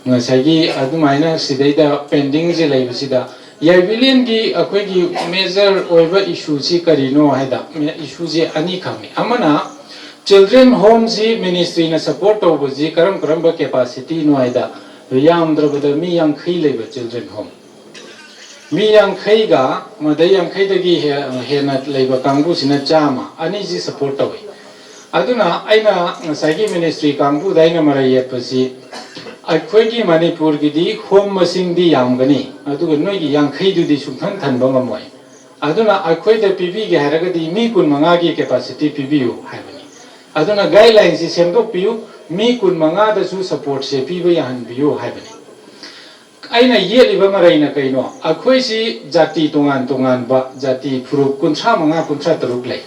ꯉꯁꯥꯏꯒꯤ ꯑꯗꯨꯃꯥꯏꯅ ꯁꯤꯗꯩꯗ ꯄꯦꯟꯗꯤꯡꯁꯦ ꯂꯩꯕꯁꯤꯗ ꯌꯥꯏꯕꯤꯂꯤꯌꯟꯒꯤ ꯑꯩꯈꯣꯏꯒꯤ ꯃꯦꯖꯔ ꯑꯣꯏꯕ ꯏꯁꯨꯁꯤ ꯀꯔꯤꯅꯣ ꯍꯥꯏꯗ, ꯏꯁꯨꯁꯦ ꯑꯅꯤꯈꯛꯅꯤ꯫ ꯑꯃꯅ ꯆꯤꯜꯗ꯭ꯔꯦꯟ ꯍꯣꯝꯁꯤ ꯃꯤꯅꯤꯁꯇ꯭ꯔꯤꯅ ꯁꯄꯣꯔꯠ ꯇꯧꯕꯁꯤ ꯀꯔꯝ ꯀꯔꯝꯕ ꯀꯦꯄꯥꯁꯤꯇꯤꯅꯣ ꯍꯥꯏꯗ, ꯌꯥꯝꯗ꯭ꯔꯕꯗ ꯃꯤ ꯌꯥꯡꯈꯩ ꯂꯩꯕ ꯆꯤꯜꯗ꯭ꯔꯦꯟ ꯍꯣꯝ, ꯃꯤ ꯌꯥꯡꯈꯩꯒ, ꯃꯗꯩ ꯌꯥꯡꯈꯩꯗꯒꯤ ꯍꯦ-, ꯍꯦꯟꯅ ꯂꯩꯕ ꯀꯥꯡꯕꯨꯁꯤꯅ ꯆꯥꯝꯃ, ꯑꯅꯤꯁꯤ ꯁꯄꯣꯔꯠ ꯇꯧꯏ꯫ ꯑꯗꯨꯅ ꯑꯩꯅ ꯉꯁꯥꯏꯒꯤ ꯃꯤꯅꯤꯁꯇ꯭ꯔꯤ ꯀꯥꯡꯕꯨꯗ ꯑꯩꯅ ꯃꯔꯩ ꯌꯦꯠꯄꯁꯤ, ꯑꯩꯈꯣꯏꯒꯤ ꯃꯅꯤꯄꯨꯔꯒꯤꯗꯤ ꯍꯣꯝ ꯃꯁꯤꯡꯗꯤ ꯌꯥꯝꯒꯅꯤ, ꯑꯗꯨꯒ ꯅꯣꯏꯒꯤ ꯌꯥꯡꯈꯩꯗꯨꯗꯤ ꯁꯨꯡꯊꯟ ꯊꯟꯕ ꯉꯝꯃꯣꯏ꯫ ꯑꯗꯨꯅ ꯑꯩꯈꯣꯏꯗ ꯄꯤꯕꯤꯒꯦ ꯍꯥꯏꯔꯒꯗꯤ ꯃꯤ ꯀꯨꯟꯃꯉꯥꯒꯤ ꯀꯦꯄꯥꯁꯤꯇꯤ ꯄꯤꯕꯤꯌꯨ ꯍꯥꯏꯕꯅꯤ꯫ ꯑꯗꯨꯅ ꯒꯥꯏꯗꯂꯥꯏꯟꯁꯤ ꯁꯦꯝꯗꯣꯛꯄꯤꯌꯨ, ꯃꯤ ꯀꯨꯟꯃꯉꯥꯗꯁꯨ ꯁꯄꯣꯔꯠꯁꯦ ꯄꯤꯕ ꯌꯥꯍꯟꯕꯤꯌꯨ ꯍꯥꯏꯕꯅꯤ꯫ ꯑꯩꯅ ꯌꯦꯠꯂꯤꯕ ꯃꯔꯩꯅ ꯀꯩꯅꯣ? ꯑꯩꯈꯣꯏꯁꯤ ꯖꯥꯇꯤ ꯇꯣꯉꯥꯟ ꯇꯣꯉꯥꯟꯕ, ꯖꯥꯇꯤ ꯐꯨꯔꯨꯞ ꯀꯨꯟꯊ꯭ꯔꯥ ꯃꯉꯥ, ꯀꯨꯟꯊ꯭ꯔꯥ ꯇꯔꯨꯛ ꯂꯩ꯫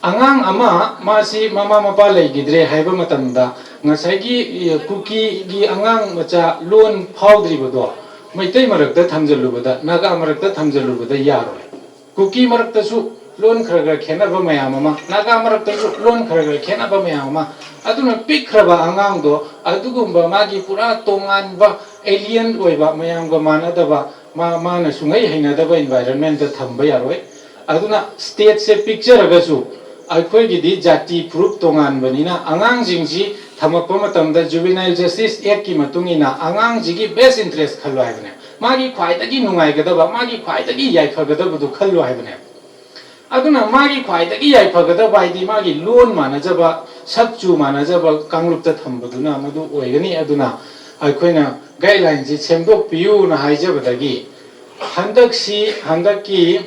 ꯑꯉꯥꯡ ꯑꯃ, ꯃꯥꯁꯤ ꯃꯃꯥ ꯃꯄꯥ ꯂꯩꯈꯤꯗ꯭ꯔꯦ ꯍꯥꯏꯕ ꯃꯇꯝꯗ, ꯉꯁꯥꯏꯒꯤ, ꯑꯦ, ꯀꯨꯀꯤꯒꯤ ꯑꯉꯥꯡ ꯃꯆꯥ ꯂꯣꯟ ꯐꯥꯎꯗ꯭ꯔꯤꯕꯗꯣ ꯃꯩꯇꯩ ꯃꯔꯛꯇ ꯊꯝꯖꯜꯂꯨꯕꯗ, ꯅꯥꯒꯥ ꯃꯔꯛꯇ ꯊꯝꯖꯜꯂꯨꯕꯗ ꯌꯥꯔꯣꯏ꯫ ꯀꯨꯀꯤ ꯃꯔꯛꯇꯁꯨ ꯂꯣꯟ ꯈꯔ ꯈꯔ ꯈꯦꯠꯅꯕ ꯃꯌꯥꯝ ꯑꯃ, ꯅꯥꯒꯥ ꯃꯔꯛꯇꯁꯨ ꯂꯣꯟ ꯈꯔ ꯈꯔ ꯈꯦꯠꯅꯕ ꯃꯌꯥꯝ ꯑꯃ꯫ ꯑꯗꯨꯅ ꯄꯤꯛꯈ꯭ꯔꯕ ꯑꯉꯥꯡꯗꯣ ꯑꯗꯨꯒꯨꯝꯕ ꯃꯥꯒꯤ ꯄꯨꯔꯥ ꯇꯣꯉꯥꯟꯕ, alien ꯑꯣꯏꯕ, ꯃꯌꯥꯝꯒ ꯃꯥꯟꯅꯗꯕ, ꯃꯥ, ꯃꯥꯅ ꯁꯨꯡꯍꯩ ꯍꯩꯅꯗꯕ environment ꯇ ꯊꯝꯕ ꯌꯥꯔꯣꯏ꯫ ꯑꯗꯨꯅ state ꯁꯦ ꯄꯤꯛꯆꯔꯒꯁꯨ ꯑꯩꯈꯣꯏꯒꯤꯗꯤ ꯖꯥꯇꯤ ꯐꯨꯔꯨꯞ ꯇꯣꯉꯥꯟꯕꯅꯤꯅ, ꯑꯉꯥꯡꯁꯤꯡꯁꯤ ꯊꯝꯃꯛꯄ ꯃꯇꯝꯗ Juvenile Justice Act ꯀꯤ ꯃꯇꯨꯡ ꯏꯟꯅ ꯑꯉꯥꯡꯁꯤꯒꯤ best interest ꯈꯜꯂꯣ ꯍꯥꯏꯕꯅꯦ꯫ ꯃꯥꯒꯤ ꯈ꯭ꯋꯥꯏꯗꯒꯤ ꯅꯨꯡꯉꯥꯏꯒꯗꯕ, ꯃꯥꯒꯤ ꯈ꯭ꯋꯥꯏꯗꯒꯤ ꯌꯥꯏꯐꯒꯗꯕꯗꯨ ꯈꯜꯂꯣ ꯍꯥꯏꯕꯅꯦ꯫ ꯑꯗꯨꯅ ꯃꯥꯒꯤ ꯈ꯭ꯋꯥꯏꯗꯒꯤ ꯌꯥꯏꯐꯒꯗꯕ ꯍꯥꯏꯗꯤ ꯃꯥꯒꯤ ꯂꯣꯟ ꯃꯥꯟꯅꯖꯕ, ꯁꯛ ꯆꯨ ꯃꯥꯟꯅꯖꯕ ꯀꯥꯡꯂꯨꯞꯇ ꯊꯝꯕꯗꯨꯅ ꯃꯗꯨ ꯑꯣꯏꯒꯅꯤ꯫ ꯑꯗꯨꯅ ꯑꯩꯈꯣꯏꯅ guideline ꯁꯤ ꯁꯦꯝꯗꯣꯛꯄꯤꯌꯨꯅ ꯍꯥꯏꯖꯕꯗꯒꯤ, ꯍꯟꯗꯛꯁꯤ, ꯍꯟꯗꯛꯀꯤ,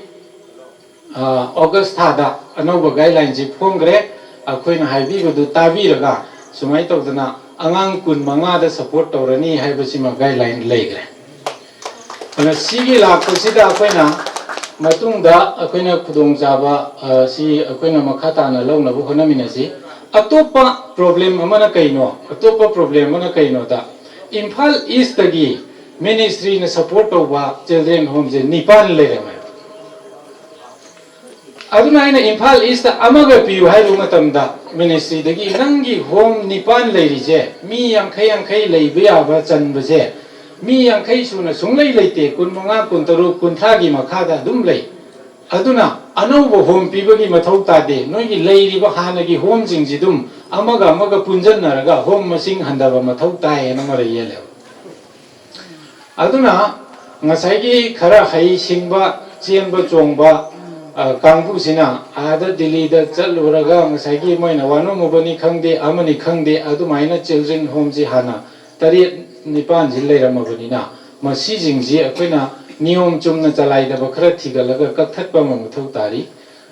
ꯑ, August ꯊꯥꯗ ꯑꯅꯧꯕ guideline ꯁꯤ ꯐꯣꯡꯈ꯭ꯔꯦ꯫ ꯑꯩꯈꯣꯏꯅ ꯍꯥꯏꯕꯤꯕꯗꯨ ꯇꯥꯕꯤꯔꯒ, ꯁꯨꯃꯥꯏꯅ ꯇꯧꯗꯅ ꯑꯉꯥꯡ ꯀꯨꯟ ꯃꯉꯥꯗ support ꯇꯧꯔꯅꯤ ꯍꯥꯏꯕꯁꯤꯃ guideline ꯂꯩꯈ꯭ꯔꯦ꯫ ꯑꯗꯨꯅ ꯁꯤꯒꯤ ꯂꯥꯛꯄꯁꯤꯗ ꯑꯩꯈꯣꯏꯅ ꯃꯇꯨꯡꯗ ꯑꯩꯈꯣꯏꯅ ꯈꯨꯗꯣꯡꯆꯥꯕ, ꯑ, ꯁꯤ ꯑꯩꯈꯣꯏꯅ ꯃꯈꯥ ꯇꯥꯅ ꯂꯧꯅꯕ ꯍꯣꯠꯅꯃꯤꯟꯅꯁꯤ꯫ ꯑꯇꯣꯞꯄ problem ꯑꯃꯅ ꯀꯩꯅꯣ? ꯑꯇꯣꯞꯄ problem ꯑꯃꯅ ꯀꯩꯅꯣꯗ, ꯏꯝꯐꯥꯜ East ꯇꯒꯤ ministry ꯅ support ꯇꯧꯕ children home ꯁꯦ ꯅꯤꯄꯥꯟ ꯂꯩꯔꯝꯃꯦ꯫ ꯑꯗꯨꯅ ꯑꯩꯅ ꯏꯝꯐꯥꯜ East ꯇ ꯑꯃꯒ ꯄꯤꯌꯨ ꯍꯥꯏꯔꯨꯕ ꯃꯇꯝꯗ, ministry ꯗꯒꯤ ꯅꯪꯒꯤ home ꯅꯤꯄꯥꯟ ꯂꯩꯔꯤꯁꯦ, ꯃꯤ ꯌꯥꯡꯈꯩ ꯌꯥꯡꯈꯩ ꯂꯩꯕ ꯌꯥꯕ ꯆꯟꯕꯁꯦ, ꯃꯤ ꯌꯥꯡꯈꯩ ꯁꯨꯅ ꯁꯨꯡꯂꯩ ꯂꯩꯇꯦ, ꯀꯨꯟ ꯃꯉꯥ, ꯀꯨꯟ ꯇꯔꯨꯛ, ꯀꯨꯟꯊ꯭ꯔꯥꯒꯤ ꯃꯈꯥꯗ ꯑꯗꯨꯝ ꯂꯩ꯫ ꯑꯗꯨꯅ ꯑꯅꯧꯕ home ꯄꯤꯕꯒꯤ ꯃꯊꯧ ꯇꯥꯗꯦ, ꯅꯣꯏꯒꯤ ꯂꯩꯔꯤꯕ ꯍꯥꯟꯅꯒꯤ home ꯁꯤꯡꯁꯤ ꯑꯗꯨꯝ ꯑꯃꯒ ꯑꯃꯒ ꯄꯨꯟꯁꯤꯟꯅꯔꯒ home ꯃꯁꯤꯡ ꯍꯟꯊꯕ ꯃꯊꯧ ꯇꯥꯏ ꯍꯥꯏꯅ ꯃꯔꯩ ꯌꯦꯠꯂꯦꯕ꯫ ꯑꯗꯨꯅ ꯉꯁꯥꯏꯒꯤ ꯈꯔ ꯍꯩ ꯁꯤꯡꯕ, ꯆꯦꯟꯕ ꯆꯣꯡꯕ, ꯑ, ꯀꯥꯡꯕꯨꯁꯤꯅ ꯑꯥꯗ ꯗꯤꯜꯂꯤꯗ ꯆꯠꯂꯨꯔꯒ ꯉꯁꯥꯏꯒꯤ ꯃꯣꯏꯅ ꯋꯥꯅꯣꯝ ꯃꯨꯕꯅꯤ ꯈꯪꯗꯦ, ꯑꯃꯅꯤ ꯈꯪꯗꯦ, ꯑꯗꯨꯃꯥꯏꯅ children home ꯁꯤ ꯍꯥꯟꯅ ꯇꯔꯦꯠ ꯅꯤꯄꯥꯟꯁꯤ ꯂꯩꯔꯝꯃꯕꯅꯤꯅ, ꯃꯁꯤꯁꯤꯡꯁꯤ ꯑꯩꯈꯣꯏꯅ ꯅꯤꯌꯣꯝ ꯆꯨꯝꯅ ꯆꯂꯥꯏꯗꯕ ꯈꯔ ꯊꯤꯒꯠꯂꯒ ꯀꯛꯊꯠꯄ ꯑꯃ ꯃꯊꯧ ꯇꯥꯔꯤ꯫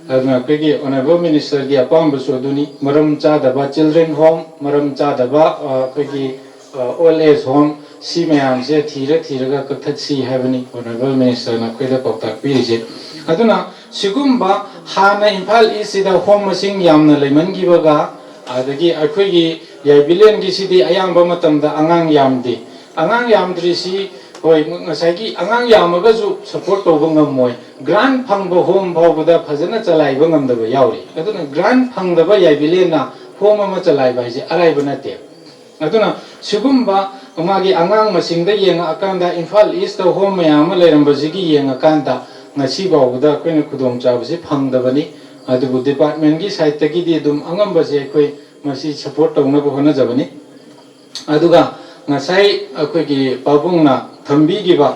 ꯑꯗꯨꯅ ꯑꯩꯈꯣꯏꯒꯤ Honourable Minister ꯒꯤ ꯑꯄꯥꯝꯕꯁꯨ ꯑꯗꯨꯅꯤ, ꯃꯔꯝ ꯆꯥꯗꯕ children home, ꯃꯔꯝ ꯆꯥꯗꯕ, ꯑ, ꯑꯩꯈꯣꯏꯒꯤ, ꯑ, old age home, ꯁꯤ ꯃꯌꯥꯝꯁꯦ ꯊꯤꯔ ꯊꯤꯔꯒ ꯀꯛꯊꯠꯁꯤ ꯍꯥꯏꯕꯅꯤ Honourable Minister ꯅ ꯑꯩꯈꯣꯏꯗ ꯄꯥꯎꯇꯥꯛ ꯄꯤꯔꯤꯁꯦ꯫ ꯑꯗꯨꯅ ꯁꯤꯒꯨꯝꯕ ꯍꯥꯟꯅ ꯏꯝꯐꯥꯜ ꯏꯁꯁꯤꯗ ꯍꯣꯝ ꯃꯁꯤꯡ ꯌꯥꯝꯅ ꯂꯩꯃꯟꯈꯤꯕꯒ, ꯑꯗꯒꯤ ꯑꯩꯈꯣꯏꯒꯤ ꯌꯥꯏꯕꯤꯂꯦꯟꯒꯤꯁꯤꯗꯤ ꯑꯌꯥꯝꯕ ꯃꯇꯝꯗ ꯑꯉꯥꯡ ꯌꯥꯝꯗꯦ꯫ ꯑꯉꯥꯡ ꯌꯥꯝꯗ꯭ꯔꯤꯁꯤ, ꯍꯣꯏ, ꯉꯁꯥꯏꯒꯤ ꯑꯉꯥꯡ ꯌꯥꯝꯃꯒꯁꯨ ꯁꯄꯣꯔꯠ ꯇꯧꯕ ꯉꯝꯃꯣꯏ, ꯒ꯭ꯔꯥꯟ ꯐꯪꯕ ꯍꯣꯝ ꯐꯥꯎꯕꯗ ꯐꯖꯅ ꯆꯂꯥꯏꯕ ꯉꯝꯗꯕ ꯌꯥꯎꯔꯤ꯫ ꯑꯗꯨꯅ ꯒ꯭ꯔꯥꯟ ꯐꯪꯗꯕ ꯌꯥꯏꯕꯤꯂꯦꯟꯅ ꯍꯣꯝ ꯑꯃ ꯆꯂꯥꯏꯕ ꯍꯥꯏꯁꯦ ꯑꯔꯥꯏꯕ ꯅꯠꯇꯦ꯫ ꯑꯗꯨꯅ ꯁꯤꯒꯨꯝꯕ ꯃꯥꯒꯤ ꯑꯉꯥꯡ ꯃꯁꯤꯡꯗ ꯌꯦꯡꯉꯛꯑꯀꯥꯟꯗ ꯏꯝꯐꯥꯜ ꯏꯁꯇ ꯍꯣꯝ ꯃꯌꯥꯝ ꯑꯃ ꯂꯩꯔꯝꯕꯁꯤꯒꯤ ꯌꯦꯡꯉꯀꯥꯟꯗ ꯉꯁꯤ ꯐꯥꯎꯕꯗ ꯑꯩꯈꯣꯏꯅ ꯈꯨꯗꯣꯡꯆꯥꯕꯁꯤ ꯐꯪꯗꯕꯅꯤ꯫ ꯑꯗꯨꯕꯨ ꯗꯤꯄꯥꯔꯠꯃꯦꯟꯒꯤ ꯁꯥꯏꯠꯇꯒꯤꯗꯤ ꯑꯗꯨꯝ ꯑꯉꯝꯕꯁꯦ ꯑꯩꯈꯣꯏ ꯃꯁꯤ ꯁꯄꯣꯔꯠ ꯇꯧꯅꯕ ꯍꯣꯠꯅꯖꯕꯅꯤ꯫ ꯑꯗꯨꯒ ꯉꯁꯥꯏ ꯑꯩꯈꯣꯏꯒꯤ ꯄꯥꯕꯨꯡꯅ ꯊꯝꯕꯤꯈꯤꯕ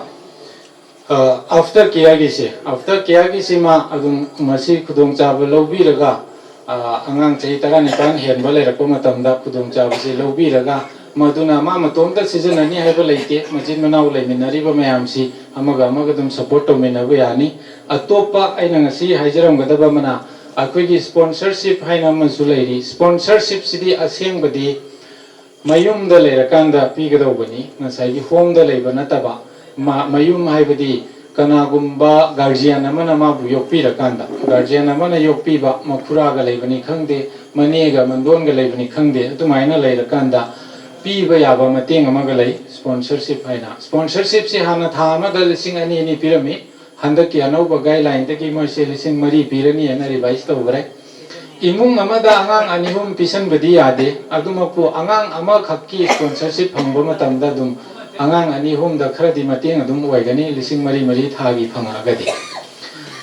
ꯑꯥꯐꯇꯔ ꯀꯤꯌꯔꯒꯤꯁꯦ, ꯑꯥꯐꯇꯔ ꯀꯤꯌꯔꯒꯤꯁꯤꯃ ꯑꯗꯨꯝ ꯃꯁꯤ ꯈꯨꯗꯣꯡꯆꯥꯕ ꯂꯧꯕꯤꯔꯒ, ꯑꯉꯥꯡ ꯆꯍꯤ ꯇꯔꯥꯅꯤꯄꯥꯟ ꯍꯦꯟꯕ ꯂꯩꯔꯛꯄ ꯃꯇꯝꯗ ꯈꯨꯗꯣꯡꯆꯥꯕꯁꯤ ꯂꯧꯕꯤꯔꯒ, ꯃꯗꯨꯅ ꯃꯥ ꯃꯇꯣꯝꯇ ꯁꯤꯖꯤꯟꯅꯅꯤ ꯍꯥꯏꯕ ꯂꯩꯇꯦ꯫ ꯃꯆꯤꯟ ꯃꯅꯥꯎ ꯂꯩꯃꯤꯟꯅꯔꯤꯕ ꯃꯌꯥꯝꯁꯤ ꯑꯃꯒ ꯑꯃꯒ ꯑꯗꯨꯝ ꯁꯄꯣꯔꯠ ꯇꯧꯃꯤꯟꯅꯕ ꯌꯥꯅꯤ꯫ ꯑꯇꯣꯞꯄ ꯑꯩꯅ ꯉꯁꯤ ꯍꯥꯏꯖꯔꯝꯒꯗꯕ ꯑꯃꯅ, ꯑꯩꯈꯣꯏꯒꯤ ꯁ꯭ꯄꯣꯟꯁꯔꯁꯤꯞ ꯍꯥꯏꯅ ꯑꯃꯁꯨ ꯂꯩꯔꯤ꯫ ꯁ꯭ꯄꯣꯟꯁꯔꯁꯤꯞꯁꯤꯗꯤ ꯑꯁꯦꯡꯕꯗꯤ ꯃꯌꯨꯝꯗ ꯂꯩꯔꯀꯥꯟꯗ ꯄꯤꯒꯗꯧꯕꯅꯤ, ꯉꯁꯥꯏꯒꯤ ꯍꯣꯝꯗ ꯂꯩꯕ ꯅꯠꯇꯕ꯫ ꯃ-, ꯃꯌꯨꯝ ꯍꯥꯏꯕꯗꯤ ꯀꯅꯥꯒꯨꯝꯕ ꯒꯥꯔꯖꯤꯌꯟ ꯑꯃꯅ ꯃꯥꯕꯨ ꯌꯣꯛꯄꯤꯔꯀꯥꯟꯗ, ꯒꯥꯔꯖꯤꯌꯟ ꯑꯃꯅ ꯌꯣꯛꯄꯤꯕ, ꯃꯈꯨꯔꯥꯒ ꯂꯩꯕꯅꯤ ꯈꯪꯗꯦ, ꯃꯅꯦꯒ ꯃꯟꯗꯣꯟꯒ ꯂꯩꯕꯅꯤ ꯈꯪꯗꯦ, ꯑꯗꯨꯃꯥꯏꯅ ꯂꯩꯔꯀꯥꯟꯗ ꯄꯤꯕ ꯌꯥꯕ ꯃꯇꯦꯡ ꯑꯃꯒ ꯂꯩ, ꯁ꯭ꯄꯣꯟꯁꯔꯁꯤꯞ ꯍꯥꯏꯅ꯫ ꯁ꯭ꯄꯣꯟꯁꯔꯁꯤꯞꯁꯤ ꯍꯥꯟꯅ ꯊꯥ ꯑꯃꯗ ꯂꯤꯁꯤꯡ ꯑꯅꯤ ꯑꯅꯤ ꯄꯤꯔꯝꯃꯤ, ꯍꯟꯗꯛꯀꯤ ꯑꯅꯧꯕ ꯒꯥꯏꯗꯂꯥꯏꯟꯗꯒꯤ ꯃꯣꯏꯁꯦ ꯂꯤꯁꯤꯡ ꯃꯔꯤ ꯄꯤꯔꯅꯤ ꯍꯥꯏꯅ ꯔꯤꯚꯥꯏꯁ ꯇꯧꯈ꯭ꯔꯦ꯫ ꯏꯃꯨꯡ ꯑꯃꯗ ꯑꯉꯥꯡ ꯑꯅꯤ ꯑꯍꯨꯝ ꯄꯤꯁꯟꯕꯗꯤ ꯌꯥꯗꯦ, ꯑꯗꯨꯃꯛꯄꯨ ꯑꯉꯥꯡ ꯑꯃꯈꯛꯀꯤ ꯁ꯭ꯄꯣꯟꯁꯔꯁꯤꯞ ꯐꯪꯕ ꯃꯇꯝꯗ ꯑꯗꯨꯝ ꯑꯉꯥꯡ ꯑꯅꯤ ꯑꯍꯨꯝꯗ ꯈꯔꯗꯤ ꯃꯇꯦꯡ ꯑꯗꯨꯝ ꯑꯣꯏꯒꯅꯤ, ꯂꯤꯁꯤꯡ ꯃꯔꯤ ꯃꯔꯤ ꯊꯥꯒꯤ ꯐꯪꯉꯛꯑꯒꯗꯤ꯫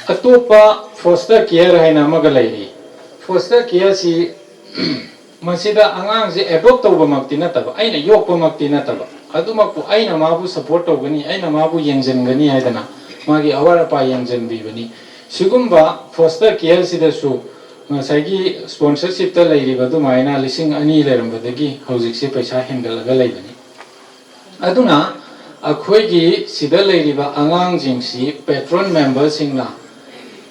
ꯑꯇꯣꯞꯄ ꯐꯣꯁꯇꯔ ꯀꯤꯌꯔ ꯍꯥꯏꯅ ꯑꯃꯒ ꯂꯩꯔꯤ꯫ ꯐꯣꯁꯇꯔ ꯀꯤꯌꯔꯁꯤ ꯃꯁꯤꯗ ꯑꯉꯥꯡꯁꯦ ꯑꯦꯗꯣꯞ ꯇꯧꯕꯃꯛꯇꯤ ꯅꯠꯇꯕ, ꯑꯩꯅ ꯌꯣꯛꯄꯃꯛꯇꯤ ꯅꯠꯇꯕ, ꯑꯗꯨꯃꯛꯄꯨ ꯑꯩꯅ ꯃꯥꯕꯨ ꯁꯄꯣꯔꯠ ꯇꯧꯒꯅꯤ, ꯑꯩꯅ ꯃꯥꯕꯨ ꯌꯦꯡꯁꯤꯟꯒꯅꯤ ꯍꯥꯏꯗꯅ ꯃꯥꯒꯤ ꯑꯋꯥꯠ ꯑꯄꯥ ꯌꯦꯡꯁꯤꯟꯕꯤꯕꯅꯤ꯫ ꯁꯤꯒꯨꯝꯕ ꯐꯣꯁꯇꯔ ꯀꯤꯌꯔꯁꯤꯗꯁꯨ ꯉꯁꯥꯏꯒꯤ ꯁ꯭ꯄꯣꯟꯁꯔꯁꯤꯞꯇ ꯂꯩꯔꯤꯕ ꯑꯗꯨꯃꯥꯏꯅ ꯂꯤꯁꯤꯡ ꯑꯅꯤ ꯂꯩꯔꯝꯕꯗꯒꯤ ꯍꯧꯖꯤꯛꯁꯦ ꯄꯩꯁꯥ ꯍꯦꯟꯒꯠꯂꯒ ꯂꯩꯕꯅꯤ꯫ ꯑꯗꯨꯅ ꯑꯩꯈꯣꯏꯒꯤ ꯁꯤꯗ ꯂꯩꯔꯤꯕ ꯑꯉꯥꯡꯁꯤꯡꯁꯤ ꯄꯦꯇ꯭ꯔꯣꯟ ꯃꯦꯝꯕꯔꯁꯤꯡꯅ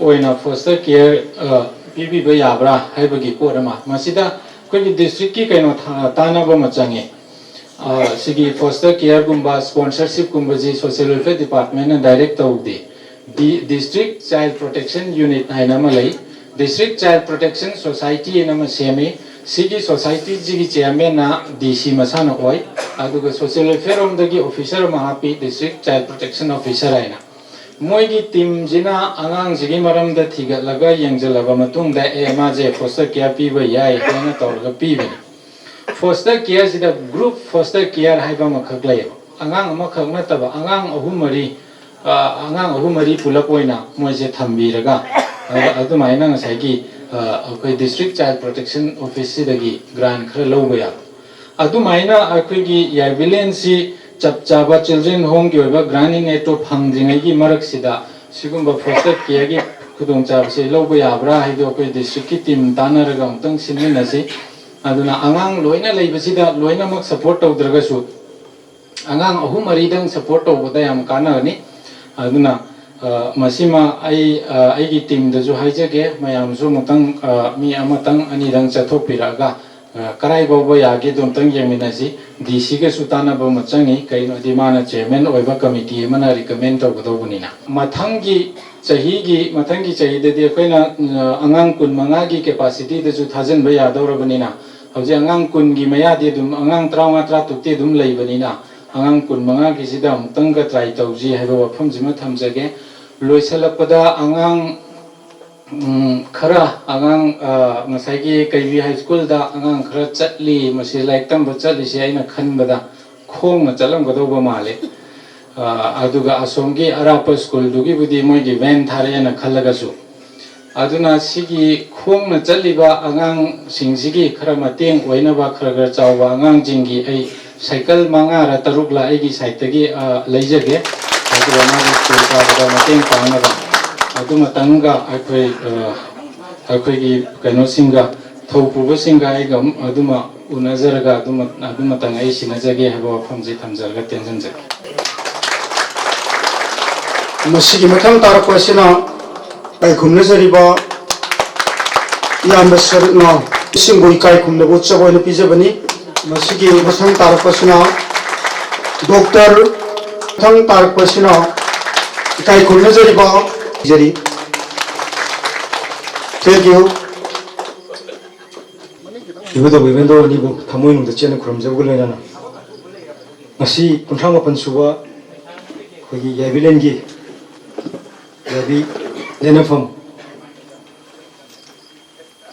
ꯑꯣꯏꯅ ꯐꯣꯁꯇꯔ ꯀꯤꯌꯔ, ꯑ, ꯄꯤꯕꯤꯕ ꯌꯥꯕ꯭ꯔꯥ ꯍꯥꯏꯕꯒꯤ ꯄꯣꯠ ꯑꯃ꯫ ꯃꯁꯤꯗ ꯑꯩꯈꯣꯏꯒꯤ ꯗꯤꯁꯇ꯭ꯔꯤꯛꯀꯤ ꯀꯩꯅꯣ ꯊꯥ-, ꯇꯥꯟꯅꯕ ꯑꯃ ꯆꯪꯉꯤ꯫ ꯑ, ꯁꯤꯒꯤ foster careꯒꯨꯝꯕ sponsorshipꯀꯨꯝꯕꯁꯤ Social Welfare Departmentꯅ direct ꯇꯧꯗꯦ꯫ ꯗꯤ District Child Protection Unit ꯍꯥꯏꯅ ꯑꯃ ꯂꯩ꯫ District Child Protection Society ꯍꯥꯏꯅ ꯑꯃ ꯁꯦꯝꯃꯤ꯫ ꯁꯤꯒꯤ societyꯁꯤꯒꯤ chairmanꯅ D C ꯃꯁꯥꯅ ꯑꯣꯏ꯫ ꯑꯗꯨꯒ social welfare ꯔꯣꯝꯗꯒꯤ officer ꯑꯃ ꯍꯥꯞꯄꯤ, District Child Protection Officer ꯍꯥꯏꯅ꯫ ꯃꯣꯏꯒꯤ teamꯁꯤꯅ ꯑꯉꯥꯡꯁꯤꯒꯤ ꯃꯔꯝꯗ ꯊꯤꯒꯠꯂꯒ ꯌꯦꯡꯁꯤꯜꯂꯕ ꯃꯇꯨꯡꯗ, "ꯑꯦ, ꯃꯥꯁꯦ foster care ꯄꯤꯕ ꯌꯥꯏ" ꯍꯥꯏꯅ ꯇꯧꯔꯒ ꯄꯤꯕꯅꯤ꯫ Foster careꯁꯤꯗ group foster care ꯍꯥꯏꯕ ꯑꯃꯈꯛ ꯂꯩꯌꯦꯕ꯫ ꯑꯉꯥꯡ ꯑꯃꯈꯛ ꯅꯠꯇꯕ, ꯑꯉꯥꯡ ꯑꯍꯨꯝ ꯃꯔꯤ, ꯑ, ꯑꯉꯥꯡ ꯑꯍꯨꯝ ꯃꯔꯤ ꯄꯨꯂꯞ ꯑꯣꯏꯅ ꯃꯣꯏꯁꯦ ꯊꯝꯕꯤꯔꯒ, ꯑ, ꯑꯗꯨꯃꯥꯏꯅ ꯉꯁꯥꯏꯒꯤ, ꯑ, ꯑꯩꯈꯣꯏ District Child Protection Officeꯁꯤꯗꯒꯤ grant ꯈꯔ ꯂꯧꯕ ꯌꯥꯕ꯫ ꯑꯗꯨꯃꯥꯏꯅ ꯑꯩꯈꯣꯏꯒꯤ ꯌꯥꯏꯕꯤꯂꯦꯟꯁꯤ ꯆꯞ ꯆꯥꯕ children homeꯒꯤ ꯑꯣꯏꯕ grant in aid ꯇꯣ ꯐꯪꯗ꯭ꯔꯤꯉꯩꯒꯤ ꯃꯔꯛꯁꯤꯗ ꯁꯤꯒꯨꯝꯕ foster careꯒꯤ ꯈꯨꯗꯣꯡꯆꯥꯕꯁꯦ ꯂꯧꯕ ꯌꯥꯕ꯭ꯔꯥ ꯍꯥꯏꯗꯣ ꯑꯩꯈꯣꯏ districtꯀꯤ team ꯇꯥꯟꯅꯔꯒ ꯑꯃꯨꯛꯇꯪ ꯁꯤꯟꯃꯤꯟꯅꯁꯤ꯫ ꯑꯗꯨꯅ ꯑꯉꯥꯡ ꯂꯣꯏꯅ ꯂꯩꯕꯁꯤꯗ ꯂꯣꯏꯅꯃꯛ support ꯇꯧꯗ꯭ꯔꯒꯁꯨ, ꯑꯉꯥꯡ ꯑꯍꯨꯝ ꯃꯔꯤꯗꯪ support ꯇꯧꯕꯗ ꯌꯥꯝ ꯀꯥꯟꯅꯒꯅꯤ꯫ ꯑꯗꯨꯅ, ꯑ, ꯃꯁꯤꯃ ꯑꯩ, ꯑ, ꯑꯩꯒꯤ teamꯗꯁꯨ ꯍꯥꯏꯖꯒꯦ, ꯃꯌꯥꯝꯁꯨ ꯑꯃꯨꯛꯇꯪ, ꯑ, ꯃꯤ ꯑꯃꯇꯪ ꯑꯅꯤꯗꯪ ꯆꯠꯊꯣꯛꯄꯤꯔꯛꯑꯒ, ꯑ, ꯀꯔꯥꯏ ꯐꯥꯎꯕ ꯌꯥꯒꯦꯗꯣ ꯑꯃꯨꯛꯇꯪ ꯌꯦꯡꯃꯤꯟꯅꯁꯤ꯫ D Cꯒꯁꯨ ꯇꯥꯟꯅꯕ ꯑꯃ ꯆꯪꯉꯤ, ꯀꯩꯅꯣꯗꯤ ꯃꯥꯅ chairman ꯑꯣꯏꯕ committee ꯑꯃꯅ recommend ꯇꯧꯒꯗꯧꯕꯅꯤꯅ꯫ ꯃꯊꯪꯒꯤ ꯆꯍꯤꯒꯤ, ꯃꯊꯪꯒꯤ ꯆꯍꯤꯗꯗꯤ ꯑꯩꯈꯣꯏꯅ, ꯑ, ꯑꯉꯥꯡ ꯀꯨꯟꯃꯉꯥꯒꯤ capacityꯗꯁꯨ ꯊꯥꯖꯤꯟꯕ ꯌꯥꯗꯧꯔꯕꯅꯤꯅ, ꯍꯧꯖꯤꯛ ꯑꯉꯥꯡ ꯀꯨꯟꯒꯤ ꯃꯌꯥꯗꯤ ꯑꯗꯨꯝ, ꯑꯉꯥꯡ ꯇꯔꯥꯃꯉꯥ ꯇꯔꯥꯇꯔꯨꯛꯇꯤ ꯑꯗꯨꯝ ꯂꯩꯕꯅꯤꯅ, ꯑꯉꯥꯡ ꯀꯨꯟꯃꯉꯥꯒꯤꯁꯤꯗ ꯑꯃꯨꯛꯇꯪꯒ try ꯇꯧꯁꯤ ꯍꯥꯏꯕ ꯋꯥꯐꯝꯁꯤꯃ ꯊꯝꯖꯒꯦ꯫ ꯂꯣꯏꯁꯤꯜꯂꯛꯄꯗ ꯑꯉꯥꯡ, ꯎꯝ, ꯈꯔ ꯑꯉꯥꯡ, ꯑ, ꯉꯁꯥꯏꯒꯤ ꯀꯩꯕꯤ High Schoolꯗ ꯑꯉꯥꯡ ꯈꯔ ꯆꯠꯂꯤ, ꯃꯁꯤ ꯂꯥꯏꯔꯤꯛ ꯇꯝꯕ ꯆꯠꯂꯤꯁꯦ ꯑꯩꯅ ꯈꯟꯕꯗ ꯈꯣꯡꯅ ꯆꯠꯂꯝꯒꯗꯧꯕ ꯃꯥꯜꯂꯤ꯫ ꯑ, ꯑꯗꯨꯒ ꯑꯁꯣꯝꯒꯤ ꯑꯔꯥꯞꯄ schoolꯗꯨꯒꯤꯕꯨꯗꯤ ꯃꯣꯏꯒꯤ van ꯊꯥꯔꯛꯑꯦꯅ ꯈꯜꯂꯒꯁꯨ, ꯑꯗꯨꯅ ꯁꯤꯒꯤ ꯈꯣꯡꯅ ꯆꯠꯂꯤꯕ ꯑꯉꯥꯡꯁꯤꯡꯁꯤꯒꯤ ꯈꯔ ꯃꯇꯦꯡ ꯑꯣꯏꯅꯕ ꯈꯔ ꯈꯔ ꯆꯥꯎꯕ ꯑꯉꯥꯡꯁꯤꯡꯒꯤ ꯑꯩ cycle ꯃꯉꯥꯔ ꯇꯔꯨꯛꯂ ꯑꯩꯒꯤ sideꯇꯒꯤ, ꯑ, ꯂꯩꯖꯒꯦ꯫ ꯑꯗꯨꯒ ꯃꯥꯒꯤ school ꯀꯥꯕꯗ ꯃꯇꯦꯡ ꯄꯥꯡꯅꯕ ꯑꯗꯨꯃꯇꯪꯒ ꯑꯩꯈꯣꯏ, ꯑ, ꯑꯩꯈꯣꯏꯒꯤ ꯀꯩꯅꯣꯁꯤꯡꯒ, ꯊꯧ ꯄꯨꯕꯁꯤꯡꯒ ꯑꯩꯒ ꯑꯃꯨꯛ ꯑꯗꯨꯃ ꯎꯅꯖꯔꯒ ꯑꯗꯨꯃ-, ꯑꯗꯨꯃꯇꯪ ꯑꯩ ꯁꯤꯟꯅꯖꯒꯦ ꯍꯥꯏꯕ ꯋꯥꯐꯝꯁꯤ ꯊꯝꯖꯔꯒ ꯇꯦꯟꯖꯟꯖꯒꯦ꯫ ꯃꯁꯤꯒꯤ ꯃꯊꯪ ꯇꯥꯔꯛꯄ ꯑꯁꯤꯅ ꯏꯀꯥꯏ ꯈꯨꯝꯅꯖꯔꯤꯕ ꯏꯌꯥꯝꯕ ꯁꯔꯨꯛꯅ ꯏꯁꯤꯡꯕꯨ ꯏꯀꯥꯏ ꯈꯨꯝꯅꯕ ꯎꯠꯆꯕ ꯑꯣꯏꯅ ꯄꯤꯖꯕꯅꯤ꯫ ꯃꯁꯤꯒꯤ ꯃꯊꯪ ꯇꯥꯔꯛꯄꯁꯤꯅ ꯗꯣꯛꯇꯔ, ꯃꯊꯪ ꯇꯥꯔꯛꯄꯁꯤꯅ ꯏꯀꯥꯏ ꯈꯨꯝꯅꯖꯔꯤꯕ ꯄꯤꯖꯔꯤ꯫ Thank you. ꯏꯕꯨꯙꯧ ꯏꯕꯦꯟꯗꯧ ꯑꯅꯤꯕꯨ ꯊꯃꯣꯏꯅꯨꯡꯗ ꯆꯦꯠꯅ ꯈꯨꯔꯨꯝꯖꯕꯒ ꯂꯣꯏꯅꯅ ꯉꯁꯤ ꯀꯨꯟꯊ꯭ꯔꯥ ꯃꯥꯄꯟ ꯁꯨꯕ ꯑꯩꯈꯣꯏꯒꯤ ꯌꯥꯏꯕꯤꯂꯦꯟꯒꯤ ꯌꯥꯏꯕꯤ ꯂꯦꯟꯅꯐꯝ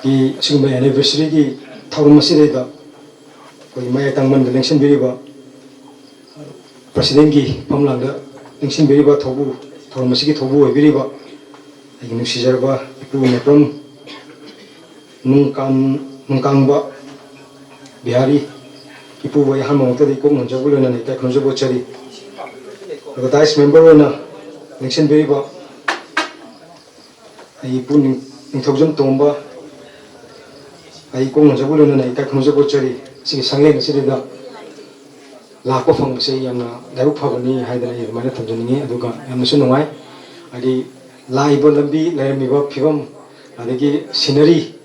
ꯒꯤ ꯑꯁꯤꯒꯨꯝꯕ anniversary ꯒꯤ ꯊꯧꯔꯝ ꯑꯁꯤꯗꯩꯗ ꯑꯩꯈꯣꯏꯒꯤ ꯃꯌꯥꯏ ꯇꯥꯡꯕꯟꯗ ꯂꯦꯡꯁꯤꯟꯕꯤꯔꯤꯕ president ꯀꯤ ꯐꯝꯂꯥꯡꯗ ꯂꯦꯡꯁꯤꯟꯕꯤꯔꯤꯕ ꯊꯧꯕꯨ, ꯊꯧꯔꯝ ꯑꯁꯤꯒꯤ ꯊꯧꯕꯨ ꯑꯣꯏꯕꯤꯔꯤꯕ ꯑꯩꯒꯤ ꯅꯨꯡꯁꯤꯖꯔꯕ ꯏꯄꯨ ꯅꯦꯄ꯭ꯔꯝ ꯅꯨꯡꯀꯥꯝ-, ꯅꯨꯡꯀꯥꯡꯕ ꯕꯤꯍꯥꯔꯤ ꯏꯄꯨꯕꯨ ꯑꯩ ꯑꯍꯥꯟꯕ ꯃꯛꯇꯗ ꯏꯀꯣꯛ ꯅꯣꯟꯖꯕ ꯂꯣꯏꯅꯅ ꯏꯀꯥꯏ ꯈꯨꯝꯅꯖꯕ ꯎꯠꯆꯔꯤ꯫ ꯑꯗꯨꯒ dais member ꯑꯣꯏꯅ ꯂꯦꯡꯁꯤꯟꯕꯤꯔꯤꯕ ꯑꯩ ꯏꯄꯨ ꯅꯤꯡ-, ꯅꯤꯡꯊꯧꯖꯝ ꯇꯣꯝꯕ, ꯑꯩ ꯀꯣꯛꯅꯖꯕ ꯂꯣꯏꯅꯅ ꯏꯀꯥꯏ ꯈꯨꯝꯅꯖꯕ ꯎꯠꯆꯔꯤ꯫ ꯑꯁꯤꯒꯤ ꯁꯪꯂꯦꯟ ꯑꯁꯤꯗ ꯂꯥꯛꯄ ꯐꯪꯕꯁꯦ ꯌꯥꯝꯅ ꯂꯥꯏꯕꯛ ꯐꯕꯅꯤ ꯍꯥꯏꯗꯅ ꯑꯩ ꯑꯗꯨꯃꯥꯏꯅ ꯊꯝꯖꯅꯤꯡꯉꯤ꯫ ꯑꯗꯨꯒ ꯌꯥꯝꯅꯁꯨ ꯅꯨꯡꯉꯥꯏ, ꯍꯥꯏꯗꯤ ꯂꯥꯛꯏꯕ ꯂꯝꯕꯤ, ꯂꯩꯔꯝꯃꯤꯕ ꯐꯤꯕꯝ, ꯑꯗꯒꯤ scenery,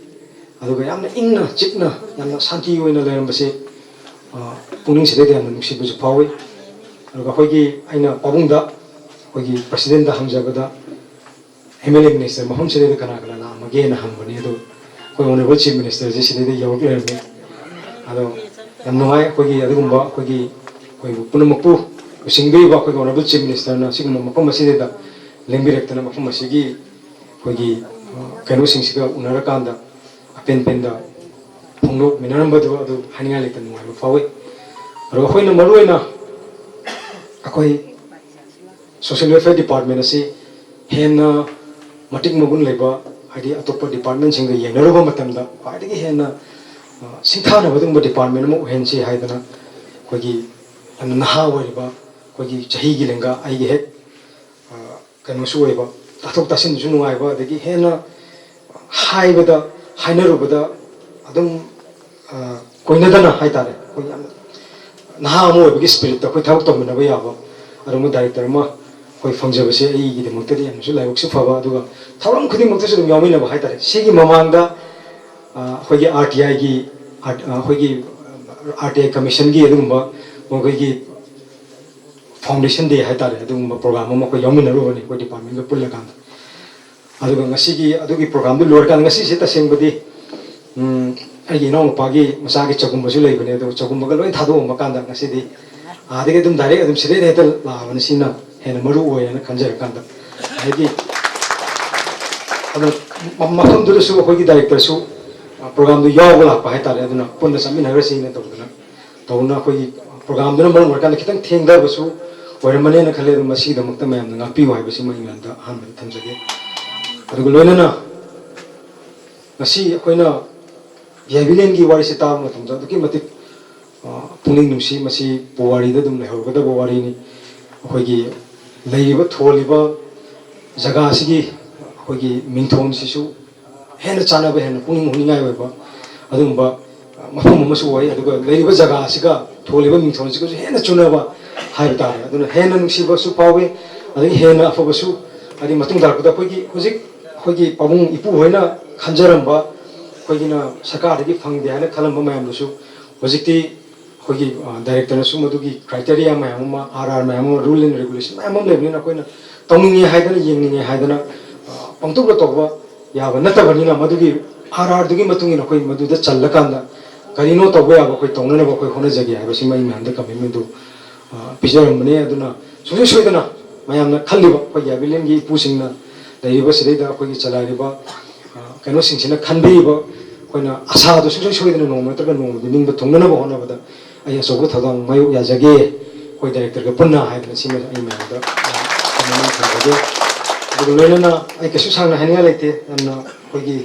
ꯑꯗꯨꯒ ꯌꯥꯝꯅ ꯏꯪꯅ ꯆꯤꯛꯅ ꯌꯥꯝꯅ ꯁꯥꯟꯇꯤ ꯑꯣꯏꯅ ꯂꯩꯔꯝꯕꯁꯦ, ꯑ, ꯄꯨꯛꯅꯤꯡꯁꯤꯗꯗꯤ ꯌꯥꯝꯅ ꯅꯨꯡꯁꯤꯕꯁꯨ ꯐꯥꯎꯏ꯫ ꯑꯗꯨꯒ ꯑꯩꯈꯣꯏꯒꯤ, ꯑꯩꯅ ꯄꯥꯕꯨꯡꯗ, ꯑꯩꯈꯣꯏꯒꯤ president the ꯍꯪꯖꯕꯗ, M L A minister ꯃꯐꯝꯁꯤꯗꯩꯗ ꯀꯅꯥ ꯀꯅꯥ ꯂꯥꯛꯑꯝꯃꯒꯦꯅ ꯍꯪꯕꯅꯤ꯫ ꯑꯗꯨ ꯑꯩꯈꯣꯏ honourable chief minister ꯁꯦ ꯁꯤꯗꯩꯗ ꯌꯧꯔꯛ ꯂꯩꯔꯝꯃꯦ꯫ ꯑꯗꯣ ꯌꯥꯝ ꯅꯨꯡꯉꯥꯏ, ꯑꯩꯈꯣꯏꯒꯤ ꯑꯗꯨꯒꯨꯝꯕ ꯑꯩꯈꯣꯏꯒꯤ, ꯑꯩꯈꯣꯏꯕꯨ ꯄꯨꯝꯅꯃꯛꯄꯨ ꯂꯨꯆꯤꯡꯕꯤꯔꯤꯕ ꯑꯩꯈꯣꯏꯒꯤ honourable chief minister ꯅ ꯁꯤꯒꯨꯝꯕ ꯃꯐꯝ ꯑꯁꯤꯗꯩꯗ ꯂꯦꯡꯕꯤꯔꯛꯇꯅ ꯃꯐꯝ ꯑꯁꯤꯒꯤ ꯑꯩꯈꯣꯏꯒꯤ, ꯑ, ꯀꯩꯅꯣꯁꯤꯡꯁꯤꯒ ꯎꯅꯔꯀꯥꯟꯗ ꯑꯄꯦꯟ ꯄꯦꯟꯗ ꯐꯣꯡꯗꯣꯛꯃꯤꯟꯅꯔꯝꯕꯗꯨ ꯑꯗꯨ ꯍꯥꯏꯅꯤꯡꯉꯥꯏ ꯂꯩꯇꯅ ꯅꯨꯡꯉꯥꯏꯕ ꯐꯥꯎꯏ꯫ ꯑꯗꯣ ꯑꯩꯈꯣꯏꯅ ꯃꯔꯨꯑꯣꯏꯅ ꯑꯩꯈꯣꯏ social welfare department ꯑꯁꯤ ꯍꯦꯟꯅ ꯃꯇꯤꯛ ꯃꯒꯨꯟ ꯂꯩꯕ, ꯍꯥꯏꯗꯤ ꯑꯇꯣꯞꯄ department ꯁꯤꯡꯒ ꯌꯦꯡꯅꯔꯨꯕ ꯃꯇꯝꯗ ꯈ꯭ꯋꯥꯏꯗꯒꯤ ꯍꯦꯟꯅ, ꯑ, ꯁꯤꯡꯊꯥꯅꯕ ꯑꯗꯨꯒꯨꯝꯕ department ꯑꯃ ꯑꯣꯏꯍꯟꯁꯤ ꯍꯥꯏꯗꯅ ꯑꯩꯈꯣꯏꯒꯤ ꯌꯥꯝꯅ ꯅꯍꯥ ꯑꯣꯏꯔꯤꯕ ꯑꯩꯈꯣꯏꯒꯤ ꯆꯍꯤꯒꯤ ꯂꯦꯡꯒꯥ, ꯑꯩꯒꯤ ꯍꯦꯛ, ꯑ, ꯀꯩꯅꯣꯁꯨ ꯑꯣꯏꯕ, ꯇꯥꯊꯣꯛ ꯇꯥꯁꯤꯟꯁꯨ ꯅꯨꯡꯉꯥꯏꯕ, ꯑꯗꯒꯤ ꯍꯦꯟꯅ ꯍꯥꯏꯕꯗ, ꯍꯥꯏꯅꯔꯨꯕꯗ ꯑꯗꯨꯝ, ꯑ, ꯀꯣꯏꯅꯗꯅ ꯍꯥꯏꯇꯥꯔꯦ, ꯑꯩꯈꯣꯏ ꯌꯥꯝ ꯅꯍꯥ ꯑꯃ ꯑꯣꯏꯕꯒꯤ spirit ꯇ ꯑꯩꯈꯣꯏ ꯊꯕꯛ ꯇꯧꯃꯤꯟꯅꯕ ꯌꯥꯕ ꯑꯗꯨꯒꯨꯝꯕ director ꯑꯃ ꯑꯩꯈꯣꯏ ꯐꯪꯖꯕꯁꯦ ꯑꯩꯒꯤꯗꯃꯛꯇꯗꯤ ꯌꯥꯝꯅꯁꯨ ꯂꯥꯏꯕꯛꯁꯨ ꯐꯕ, ꯑꯗꯨꯒ ꯊꯧꯔꯝ ꯈꯨꯗꯤꯡꯃꯛꯇꯁꯨ ꯑꯗꯨꯝ ꯌꯥꯎꯃꯤꯟꯅꯕ ꯍꯥꯏꯇꯥꯔꯦ꯫ ꯁꯤꯒꯤ ꯃꯃꯥꯡꯗ, ꯑ, ꯑꯩꯈꯣꯏꯒꯤ R T I ꯒꯤ, ꯑ, ꯑꯩꯈꯣꯏꯒꯤ ꯑꯥꯔ ꯇꯤ ꯑꯥꯏ ꯀꯃꯤꯁꯟꯒꯤ ꯑꯗꯨꯒꯨꯝꯕ ꯃꯈꯣꯏꯒꯤ foundation day ꯍꯥꯏꯇꯥꯔꯦ, ꯑꯗꯨꯒꯨꯝꯕ ꯄ꯭ꯔꯣꯒ꯭ꯔꯥꯝ ꯑꯃ ꯑꯩꯈꯣꯏ ꯌꯥꯎꯃꯤꯟꯅꯔꯨꯕꯅꯤ ꯑꯩꯈꯣꯏ ꯗꯤꯄꯥꯔꯠꯃꯦꯟꯒ ꯄꯨꯜꯂꯀꯥꯟꯗ꯫ ꯑꯗꯨꯒ ꯉꯁꯤꯒꯤ ꯑꯗꯨꯒꯤ ꯄ꯭ꯔꯣꯒ꯭ꯔꯥꯝꯗꯨ ꯂꯣꯏꯔꯀꯥꯟꯗ, ꯉꯁꯤꯁꯦ ꯇꯁꯦꯡꯕꯗꯤ ꯎꯝ, ꯑꯩꯒꯤ ꯏꯅꯥꯎꯅꯨꯄꯥꯒꯤ ꯃꯆꯥꯒꯤ ꯆꯒꯨꯝꯕꯁꯨ ꯂꯩꯕꯅꯦ, ꯑꯗꯣ ꯆꯒꯨꯝꯕꯒ ꯂꯣꯏ ꯊꯥꯗꯣꯛꯑꯝꯕ ꯀꯥꯟꯗ ꯉꯁꯤꯗꯤ ꯑꯥꯗꯒꯤ ꯑꯗꯨꯝ ꯗꯥꯏꯔꯦꯛ ꯑꯗꯨꯝ ꯁꯤꯗꯩꯗ ꯍꯦꯛꯇ ꯂꯥꯛꯑꯕꯅꯤ꯫ ꯁꯤꯅ ꯍꯦꯟꯅ ꯃꯔꯨ ꯑꯣꯏꯌꯦꯅ ꯈꯟꯖꯔꯀꯥꯟꯗ, ꯍꯥꯏꯗꯤ ꯑꯗꯣ ꯃꯐꯝꯗꯨꯗꯁꯨ ꯑꯩꯈꯣꯏꯒꯤ ꯗꯥꯏꯔꯦꯛꯇꯔꯁꯨ ꯄ꯭ꯔꯣꯒ꯭ꯔꯥꯝꯗꯨ ꯌꯥꯎꯕ ꯂꯥꯛꯄ ꯍꯥꯏꯇꯥꯔꯦ꯫ ꯑꯗꯨꯅ ꯄꯨꯟꯅ ꯆꯠꯃꯤꯟꯅꯈ꯭ꯔꯁꯤꯅ ꯇꯧꯗꯅ ꯇꯧꯅ ꯑꯩꯈꯣꯏꯒꯤ ꯄ꯭ꯔꯣꯒ꯭ꯔꯥꯝꯗꯨꯅ ꯃꯔꯝ ꯑꯣꯏꯔꯀꯥꯟꯗ ꯈꯤꯇꯪ ꯊꯦꯡꯊꯕꯁꯨ ꯑꯣꯏꯔꯝꯃꯅꯦꯅ ꯈꯜꯂꯦ꯫ ꯑꯗꯨ ꯃꯁꯤꯒꯤꯗꯃꯛꯇ ꯃꯌꯥꯝꯅ ꯉꯥꯛꯄꯤꯌꯨ ꯍꯥꯏꯕꯁꯤꯃ ꯑꯩꯉꯣꯟꯗ ꯑꯍꯥꯟꯕꯗ ꯊꯝꯖꯒꯦ꯫ ꯑꯗꯨꯒ ꯂꯣꯏꯅꯅ ꯉꯁꯤ ꯑꯩꯈꯣꯏꯅ ꯌꯥꯏꯕꯤꯂꯦꯟꯒꯤ ꯋꯥꯔꯤꯁꯦ ꯇꯥꯕ ꯃꯇꯝꯗ ꯑꯗꯨꯛꯀꯤ ꯃꯇꯤꯛ ꯄꯨꯛꯅꯤꯡ ꯅꯨꯡꯁꯤ꯫ ꯃꯁꯤ ꯄꯨꯋꯥꯔꯤꯗ ꯑꯗꯨꯝ ꯂꯩꯍꯧꯔꯒꯗꯕ ꯋꯥꯔꯤꯅꯤ꯫ ꯑꯩꯈꯣꯏꯒꯤ ꯂꯩꯔꯤꯕ ꯊꯣꯜꯂꯤꯕ ꯖꯒꯥ ꯑꯁꯤꯒꯤ ꯑꯩꯈꯣꯏꯒꯤ ꯃꯤꯡꯊꯣꯟꯁꯤꯁꯨ ꯍꯦꯟꯅ ꯆꯥꯟꯅꯕ, ꯍꯦꯟꯅ ꯄꯨꯛꯅꯤꯡ ꯍꯨꯅꯤꯡꯉꯥꯏ ꯑꯣꯏꯕ ꯑꯗꯨꯒꯨꯝꯕ ꯃꯐꯝ ꯑꯃꯁꯨ ꯑꯣꯏ꯫ ꯑꯗꯨꯒ ꯂꯩꯔꯤꯕ ꯖꯒꯥ ꯑꯁꯤꯒ ꯊꯣꯜꯂꯤꯕ ꯃꯤꯡꯊꯣꯟꯁꯤꯒꯁꯨ ꯍꯦꯟꯅ ꯆꯨꯅꯕ ꯍꯥꯏꯕ ꯇꯥꯔꯦ꯫ ꯑꯗꯨꯅ ꯍꯦꯟꯅ ꯅꯨꯡꯁꯤꯕꯁꯨ ꯐꯥꯎꯏ, ꯑꯗꯒꯤ ꯍꯦꯟꯅ ꯑꯐꯕꯁꯨ, ꯍꯥꯏꯗꯤ ꯃꯇꯨꯡ ꯇꯥꯔꯛꯄꯗ ꯑꯩꯈꯣꯏꯒꯤ ꯍꯧꯖꯤꯛ ꯑꯩꯈꯣꯏꯒꯤ ꯄꯥꯕꯨꯡ ꯏꯄꯨ ꯍꯣꯏꯅ ꯈꯟꯖꯔꯝꯕ, ꯑꯩꯈꯣꯏꯒꯤꯅ ꯁꯔꯀꯥꯔꯗꯒꯤ ꯐꯪꯗꯦ ꯍꯥꯏꯅ ꯈꯜꯂꯝꯕ ꯃꯌꯥꯝꯗꯨꯁꯨ ꯍꯧꯖꯤꯛꯇꯤ ꯑꯩꯈꯣꯏꯒꯤ ꯗꯥꯏꯔꯦꯛꯇꯔꯅꯁꯨ ꯃꯗꯨꯒꯤ criteria ꯃꯌꯥꯝ ꯑꯃ, ꯑꯥꯔ ꯑꯥꯔ ꯃꯌꯥꯝ ꯑꯃ, rule and regulation ꯃꯌꯥꯝ ꯑꯃ ꯂꯩꯕꯅꯤꯅ, ꯑꯩꯈꯣꯏꯅ ꯇꯧꯅꯤꯡꯉꯦ ꯍꯥꯏꯗꯅ, ꯌꯦꯡꯅꯤꯡꯉꯦ ꯍꯥꯏꯗꯅ ꯄꯪꯇꯧꯗ ꯇꯧꯕ ꯌꯥꯕ ꯅꯠꯇꯕꯅꯤꯅ, ꯃꯗꯨꯒꯤ ꯑꯥꯔ ꯑꯥꯔꯗꯨꯒꯤ ꯃꯇꯨꯡ ꯏꯟꯅ ꯑꯩꯈꯣꯏ ꯃꯗꯨꯗ ꯆꯜꯂꯀꯥꯟꯗ ꯀꯔꯤꯅꯣ ꯇꯧꯕ ꯌꯥꯕ ꯑꯩꯈꯣꯏ ꯇꯧꯅꯅꯕ ꯑꯩꯈꯣꯏ ꯍꯣꯠꯅꯖꯒꯦ ꯍꯥꯏꯕꯁꯤꯃ ꯑꯩ ꯃꯌꯥꯝꯗ commitment ꯗꯨ ꯄꯤꯖꯔꯝꯕꯅꯤ꯫ ꯑꯗꯨꯅ ꯁꯨꯡꯁꯣꯏ ꯁꯣꯏꯗꯅ ꯃꯌꯥꯝꯅ ꯈꯜꯂꯤꯕ ꯑꯩꯈꯣꯏꯒꯤ ꯌꯥꯏꯕꯤꯂꯦꯟꯒꯤ ꯏꯄꯨꯁꯤꯡꯅ ꯂꯩꯔꯤꯕ ꯁꯤꯗꯩꯗ ꯑꯩꯈꯣꯏꯒꯤ ꯆꯂꯥꯏꯔꯤꯕ ꯀꯩꯅꯣꯁꯤꯡꯁꯤꯅ ꯈꯟꯕꯤꯔꯤꯕ ꯑꯩꯈꯣꯏꯅ ꯑꯁꯥꯗꯨ ꯁꯨꯡꯁꯣꯏ ꯁꯣꯏꯗꯅ ꯅꯣꯡꯃ ꯅꯠꯇ꯭ꯔꯒ ꯅꯣꯡꯃꯗꯤ ꯅꯤꯡꯕ ꯊꯨꯡꯅꯅꯕ ꯍꯣꯠꯅꯕꯗ ꯑꯩ ꯑꯆꯧꯕ ꯊꯧꯗꯥꯡ ꯃꯥꯌꯣꯛ ꯌꯥꯖꯒꯦ꯫ ꯑꯩꯈꯣꯏ ꯗꯥꯏꯔꯦꯛꯇꯔꯒ ꯄꯨꯟꯅ ꯍꯥꯏꯗꯅ ꯁꯤꯃ ꯑꯩ ꯃꯌꯥꯝꯗ ꯊꯝꯖꯒꯦ꯫ ꯑꯗꯨꯒ ꯂꯣꯏꯅꯅ ꯑꯩ ꯀꯩꯁꯨ ꯁꯥꯡꯅ ꯍꯥꯏꯅꯤꯡꯉꯥꯏ ꯂꯩꯇꯦ꯫ ꯌꯥꯝꯅ ꯑꯩꯈꯣꯏꯒꯤ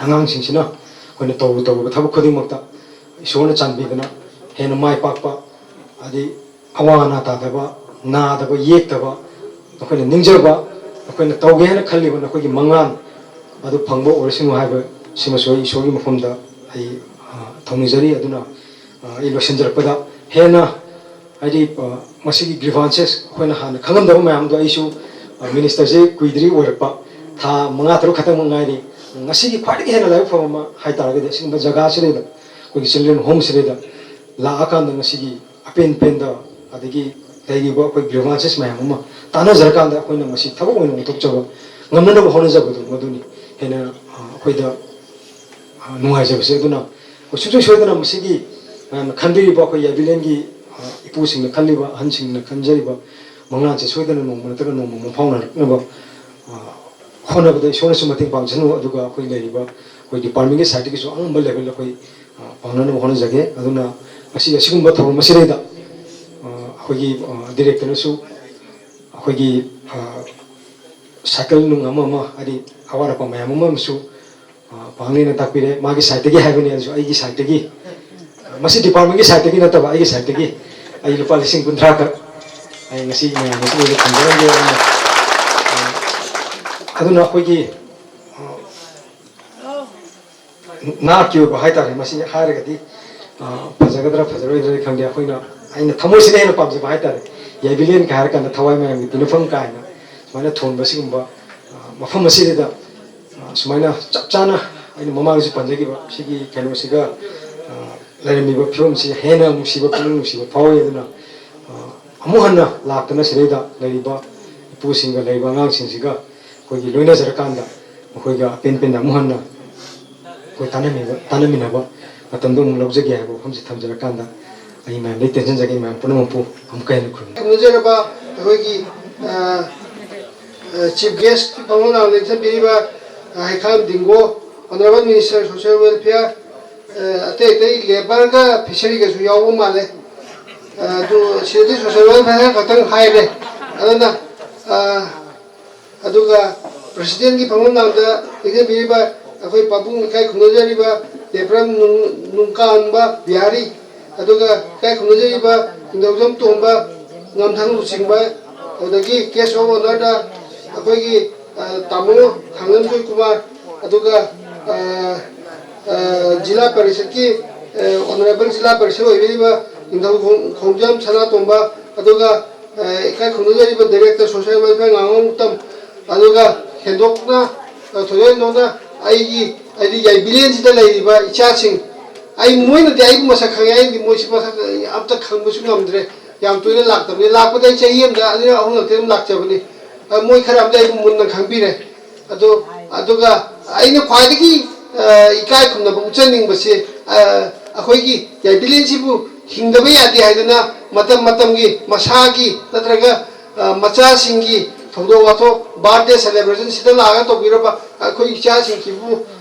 ꯑꯉꯥꯡꯁꯤꯡꯁꯤꯅ ꯑꯩꯈꯣꯏꯅ ꯇꯧꯔꯨ ꯇꯧꯔꯨꯕ ꯊꯕꯛ ꯈꯨꯗꯤꯡꯃꯛꯇ ꯏꯁꯣꯔꯅ ꯆꯥꯟꯕꯤꯗꯅ ꯍꯦꯟꯅ ꯃꯥꯏ ꯄꯥꯛꯄ, ꯑꯗꯩ ꯑꯋꯥ ꯑꯅꯥ ꯇꯥꯗꯕ, ꯅꯥꯗꯕ ꯌꯦꯛꯇꯕ, ꯅꯈꯣꯏꯅ ꯅꯤꯡꯖꯕ, ꯅꯈꯣꯏꯅ ꯇꯧꯒꯦ ꯍꯥꯏꯅ ꯈꯜꯂꯤꯕ ꯅꯈꯣꯏꯒꯤ ꯃꯪꯂꯥꯟ ꯑꯗꯨ ꯐꯪꯕ ꯑꯣꯏꯔꯁꯅꯨ ꯍꯥꯏꯕ ꯁꯤꯃꯁꯨ ꯑꯩ ꯏꯁꯣꯔꯒꯤ ꯃꯐꯝꯗ ꯑꯩ ꯊꯧꯅꯤꯖꯔꯤ꯫ ꯑꯗꯨꯅ ꯑꯩ ꯂꯣꯏꯁꯤꯟꯖꯔꯛꯄꯗ ꯍꯦꯟꯅ ꯍꯥꯏꯗꯤ ꯃꯁꯤꯒꯤ grievances ꯑꯩꯈꯣꯏꯅ ꯍꯥꯟꯅ ꯈꯪꯉꯝꯗꯕ ꯃꯌꯥꯝꯗꯣ ꯑꯩꯁꯨ ꯃꯤꯅꯤꯁꯇꯔꯁꯦ ꯀꯨꯏꯗ꯭ꯔꯤ ꯑꯣꯏꯔꯛꯄ, ꯊꯥ ꯃꯉꯥ ꯇꯔꯨꯛ ꯈꯛꯇꯪꯃꯛ ꯉꯥꯏꯔꯤ꯫ ꯉꯁꯤꯒꯤ ꯈ꯭ꯋꯥꯏꯗꯒꯤ ꯍꯦꯟꯅ ꯂꯥꯏꯕꯛ ꯐꯕ ꯑꯃ ꯍꯥꯏ ꯇꯥꯔꯒꯗꯤ ꯑꯁꯤꯒꯨꯝꯕ ꯖꯒꯥꯁꯤꯗꯩꯗ ꯑꯩꯈꯣꯏꯒꯤ ꯆꯤꯜꯗ꯭ꯔꯦꯟ ꯍꯣꯝꯁꯤꯗꯩꯗ ꯂꯥꯛꯑꯀꯥꯟꯗ ꯉꯁꯤꯒꯤ ꯑꯄꯦꯟ ꯄꯦꯟꯗ ꯑꯗꯒꯤ ꯂꯩꯔꯤꯕ ꯑꯩꯈꯣꯏ ꯒ꯭ꯔꯤꯚꯥꯟꯁꯦꯁ ꯃꯌꯥꯝ ꯑꯃ ꯇꯥꯟꯅꯖꯔꯀꯥꯟꯗ ꯑꯩꯈꯣꯏꯅ ꯃꯁꯤ ꯊꯕꯛ ꯑꯣꯏꯅ ꯑꯣꯟꯊꯣꯛꯆꯕ ꯉꯝꯅꯅꯕ ꯍꯣꯠꯅꯖꯕꯗꯨ ꯃꯗꯨꯅꯤ ꯍꯦꯟꯅ ꯑꯩꯈꯣꯏꯗ ꯅꯨꯡꯉꯥꯏꯖꯕꯁꯦ꯫ ꯑꯗꯨꯅ ꯑꯩꯈꯣꯏ ꯁꯨꯡꯁꯣꯏ ꯁꯣꯏꯗꯅ ꯃꯁꯤꯒꯤ ꯃꯌꯥꯝꯅ ꯈꯟꯕꯤꯔꯤꯕ ꯑꯩꯈꯣꯏ ꯌꯥꯏꯕꯤꯂꯦꯟꯒꯤ ꯏꯄꯨꯁꯤꯡꯅ ꯈꯜꯂꯤꯕ, ꯑꯍꯟꯁꯤꯡꯅ ꯈꯟꯖꯔꯤꯕ ꯃꯪꯂꯥꯟꯁꯦ ꯁꯣꯏꯗꯅ ꯅꯣꯡꯃ ꯅꯠꯇ꯭ꯔꯒ ꯅꯣꯡꯃ ꯃꯪꯐꯥꯎꯅꯔꯛꯅꯕ ꯍꯣꯠꯅꯕꯗ ꯏꯁꯣꯔꯅꯁꯨ ꯃꯇꯦꯡ ꯄꯥꯡꯖꯅꯨ꯫ ꯑꯗꯨꯒ ꯑꯩꯈꯣꯏ ꯂꯩꯔꯤꯕ ꯑꯩꯈꯣꯏ ꯗꯤꯄꯥꯔꯠꯃꯦꯟꯒꯤ ꯁꯥꯏꯠꯇꯒꯤꯁꯨ ꯑꯉꯝꯕ ꯂꯦꯚꯦꯜꯗ ꯑꯩꯈꯣꯏ ꯄꯥꯡꯅꯅꯕ ꯍꯣꯠꯅꯖꯒꯦ꯫ ꯑꯗꯨꯅ ꯉꯁꯤ ꯑꯁꯤꯒꯨꯝꯕ ꯊꯧꯔꯝ ꯑꯁꯤꯗꯩꯗ ꯑꯩꯈꯣꯏꯒꯤ ꯗꯤꯔꯦꯛꯇꯔꯅꯁꯨ ꯑꯩꯈꯣꯏꯒꯤ ꯁꯥꯏꯀꯜ ꯅꯨꯡ ꯑꯃ ꯑꯃ ꯍꯥꯏꯗꯤ ꯑꯋꯥꯠ ꯑꯄꯥ ꯃꯌꯥꯝ ꯑꯃꯁꯨ ꯄꯥꯡꯅꯦꯅ ꯇꯥꯛꯄꯤꯔꯦ꯫ ꯃꯥꯒꯤ ꯁꯥꯏꯠꯇꯒꯤ ꯍꯥꯏꯕꯅꯤ, ꯑꯗꯨꯁꯨ ꯑꯩꯒꯤ ꯁꯥꯏꯠꯇꯒꯤ, ꯃꯁꯤ ꯗꯤꯄꯥꯔꯠꯃꯦꯟꯒꯤ ꯁꯥꯏꯠꯇꯒꯤ ꯅꯠꯇꯕ, ꯑꯩꯒꯤ ꯁꯥꯏꯠꯇꯒꯤ ꯑꯩ ꯂꯨꯄꯥ ꯂꯤꯁꯤꯡ ꯀꯨꯟꯊ꯭ꯔꯥ ꯈꯛ ꯑꯩ ꯉꯁꯤ ꯃꯌꯥꯝ ꯑꯁꯤꯗ ꯊꯝꯖꯔꯝꯒꯦ꯫ ꯑꯗꯨꯅ, ꯑꯗꯨꯅ ꯑꯩꯈꯣꯏꯒꯤ ꯅꯥꯠꯀꯤ ꯑꯣꯏꯕ ꯍꯥꯏꯇꯥꯔꯦ, ꯃꯁꯤ ꯍꯥꯏꯔꯒꯗꯤ ꯐꯖꯒꯗ꯭ꯔꯥ ꯐꯖꯔꯣꯏꯗ꯭ꯔꯗꯤ ꯈꯪꯗꯦ꯫ ꯑꯩꯈꯣꯏꯅ, ꯑꯩꯅ ꯊꯃꯣꯏꯁꯤꯅ ꯍꯦꯟꯅ ꯄꯥꯝꯖꯕ ꯍꯥꯏꯇꯥꯔꯦ, ꯌꯥꯏꯕꯤꯂꯦꯟꯒ ꯍꯥꯏꯔꯀꯥꯟꯗ ꯊꯋꯥꯏ ꯃꯌꯥꯝꯒꯤ ꯄꯤꯅꯐꯝ ꯀꯥꯏꯅ ꯁꯨꯃꯥꯏꯅ ꯊꯣꯟꯕ ꯁꯤꯒꯨꯝꯕ ꯃꯐꯝ ꯑꯁꯤꯗ ꯁꯨꯃꯥꯏꯅ ꯆꯞ ꯆꯥꯅ ꯑꯩꯅ ꯃꯃꯥꯡꯗꯁꯨ ꯄꯟꯖꯈꯤꯕ ꯁꯤꯒꯤ ꯀꯩꯅꯣꯁꯤꯒ ꯂꯩꯔꯝꯃꯤꯕ ꯐꯤꯕꯝꯁꯤ ꯍꯦꯟꯅ ꯅꯨꯡꯁꯤꯕ, ꯄꯨꯛꯅꯤꯡ ꯅꯨꯡꯁꯤꯕ ꯐꯥꯎꯏ꯫ ꯑꯗꯨꯅ ꯑꯃꯨꯛ ꯍꯟꯅ ꯂꯥꯛꯇꯅ ꯁꯤꯗꯩꯗ ꯂꯩꯔꯤꯕ ꯏꯄꯨꯁꯤꯡꯒ ꯂꯩꯔꯤꯕ ꯑꯉꯥꯡꯁꯤꯡꯁꯤꯒ ꯑꯩꯈꯣꯏꯒꯤ ꯂꯣꯏꯅꯖꯔꯀꯥꯟꯗ ꯃꯈꯣꯏꯒ ꯑꯄꯦꯟ ꯄꯦꯟꯗ ꯑꯃꯨꯛ ꯍꯟꯅ ꯑꯩꯈꯣꯏ ꯇꯥꯟꯅꯃꯤꯟꯅꯕ, ꯇꯥꯟꯅꯃꯤꯟꯅꯕ ꯃꯇꯝꯗꯣ ꯑꯃꯨꯛ ꯂꯧꯖꯒꯦ ꯍꯥꯏꯕ ꯋꯥꯐꯝꯁꯤ ꯊꯝꯖꯔꯀꯥꯟꯗ ꯑꯩ ꯃꯌꯥꯝꯗꯒꯤ ꯇꯦꯟꯁꯤꯟꯖꯒꯦ꯫ ꯃꯌꯥꯝ ꯄꯨꯝꯅꯃꯛꯄꯨ ꯑꯃꯨꯛꯀ ꯍꯦꯟꯅ ꯈꯨꯔꯨꯝꯖꯔꯤ꯫ ꯈꯪꯅꯖꯔꯕ ꯑꯩꯈꯣꯏꯒꯤ ꯆꯤꯐ ꯒꯦꯁꯀꯤ ꯐꯝꯐꯝ ꯂꯥꯡꯗ ꯏꯟꯊꯟꯕꯤꯔꯤꯕ ꯍꯩꯈꯥꯝ ꯗꯤꯡꯒꯣ, ꯑꯣꯅꯔꯦꯕꯜ ꯃꯤꯅꯤꯁꯇꯔ ꯁꯣꯁꯤꯌꯦꯜ ꯋꯦꯜꯐꯤꯌꯔ, ꯑꯇꯩ ꯑꯇꯩ ꯂꯦꯕꯔꯒ ꯐꯤꯁꯔꯤꯒꯁꯨ ꯌꯥꯎꯕ ꯃꯥꯜꯂꯦ꯫ ꯑꯗꯨ ꯁꯤꯗꯗꯤ ꯁꯣꯁꯤꯌꯦꯜ ꯋꯦꯜꯐꯤꯌꯔ ꯈꯛꯇꯪ ꯍꯥꯏꯔꯦ꯫ ꯑꯗꯨꯅ ꯑꯗꯨꯒ ꯄ꯭ꯔꯁꯤꯗꯦꯟꯒꯤ ꯐꯝꯐꯝ ꯂꯥꯡꯗ ꯂꯦꯡꯖꯟꯕꯤꯔꯤꯕ ꯑꯩꯈꯣꯏ ꯄꯥꯕꯨꯡ ꯏꯀꯥꯏ ꯈꯨꯝꯅꯖꯔꯤꯕ ꯂꯦꯄ꯭ꯔꯝ ꯅꯨꯡꯀꯥꯟꯕ ꯕꯤꯍꯥꯔꯤ, ꯑꯗꯨꯒ ꯏꯀꯥꯏ ꯈꯨꯝꯅꯖꯔꯤꯕ ꯅꯤꯡꯊꯧꯖꯝ ꯇꯣꯝꯕ ꯉꯝꯊꯪ ꯂꯨꯆꯤꯡꯕ, ꯑꯗꯨꯗꯒꯤ ꯒꯦꯁ ꯑꯣꯐ ꯑꯣꯅꯔꯗ ꯑꯩꯈꯣꯏꯒꯤ ꯇꯥꯃꯣ ꯊꯥꯡꯖꯝ ꯖꯣꯏꯀꯨꯃꯥꯔ, ꯑꯗꯨꯒ ꯖꯤꯂꯥ ꯄꯔꯤꯁꯠꯀꯤ ꯑꯣꯅꯔꯦꯕꯜ ꯖꯤꯂꯥ ꯄꯔꯤꯁꯠ ꯑꯣꯏꯕꯤꯔꯤꯕ ꯅꯤꯡꯊꯧ ꯈꯣꯡꯖꯝ ꯁꯅꯥꯇꯣꯝꯕ, ꯑꯗꯨꯒ ꯏꯀꯥꯏ ꯈꯨꯝꯅꯖꯔꯤꯕ ꯗꯥꯏꯔꯦꯛꯇꯔ ꯁꯣꯁꯤꯌꯦꯜ ꯋꯦꯜꯐꯤꯌꯔ ꯉꯥꯉꯣꯝ ꯎꯇꯝ, ꯑꯗꯨꯒ ꯍꯦꯟꯗꯣꯛꯅ ꯊꯣꯏꯗꯣꯛ ꯍꯦꯟꯗꯣꯛꯅ ꯑꯩꯒꯤ ꯍꯥꯏꯗꯤ ꯌꯥꯏꯕꯤꯂꯦꯟꯁꯤꯗ ꯂꯩꯔꯤꯕ ꯏꯆꯥꯁꯤꯡ, ꯑꯩ, ꯃꯣꯏꯅꯗꯤ ꯑꯩꯕꯨ ꯃꯁꯛ ꯈꯪꯉꯦ, ꯑꯩꯅꯗꯤ ꯃꯣꯏꯁꯤ ꯃꯁꯛ ꯑꯝꯇ ꯈꯪꯕꯁꯨ ꯉꯝꯗ꯭ꯔꯦ꯫ ꯌꯥꯝ ꯇꯣꯏꯅ ꯂꯥꯛꯇꯕꯅꯤ, ꯂꯥꯛꯄꯗ ꯑꯩ ꯆꯍꯤ ꯑꯃꯗ ꯑꯅꯤꯔꯛ ꯑꯍꯨꯝꯂꯛꯇꯤ ꯑꯗꯨꯝ ꯂꯥꯛꯆꯕꯅꯤ꯫ ꯑ, ꯃꯣꯏ ꯈꯔ ꯑꯃꯗꯤ ꯑꯩꯕꯨ ꯃꯨꯟꯅ ꯈꯪꯕꯤꯔꯦ꯫ ꯑꯗꯣ, ꯑꯗꯨꯒ ꯑꯩꯅ ꯈ꯭ꯋꯥꯏꯗꯒꯤ, ꯑ, ꯏꯀꯥꯏ ꯈꯨꯝꯅꯕ ꯎꯠꯆꯅꯤꯡꯕꯁꯤ, ꯑ, ꯑꯩꯈꯣꯏꯒꯤ ꯌꯥꯏꯕꯤꯂꯦꯟꯁꯤꯕꯨ ꯍꯤꯡꯗꯕ ꯌꯥꯗꯦ ꯍꯥꯏꯗꯅ ꯃꯇꯝ ꯃꯇꯝꯒꯤ ꯃꯁꯥꯒꯤ ꯅꯠꯇ꯭ꯔꯒ, ꯑ, ꯃꯆꯥꯁꯤꯡꯒꯤ ꯊꯧꯗꯣꯛ ꯋꯥꯊꯣꯛ, ꯕꯥꯔꯗꯦ ꯁꯦꯂꯦꯕ꯭ꯔꯦꯁꯟꯁꯤꯗ ꯂꯥꯛꯑꯒ ꯇꯧꯕꯤꯔꯕ ꯑꯩꯈꯣꯏ ꯏꯆꯥꯁꯤꯡꯁꯤꯕꯨ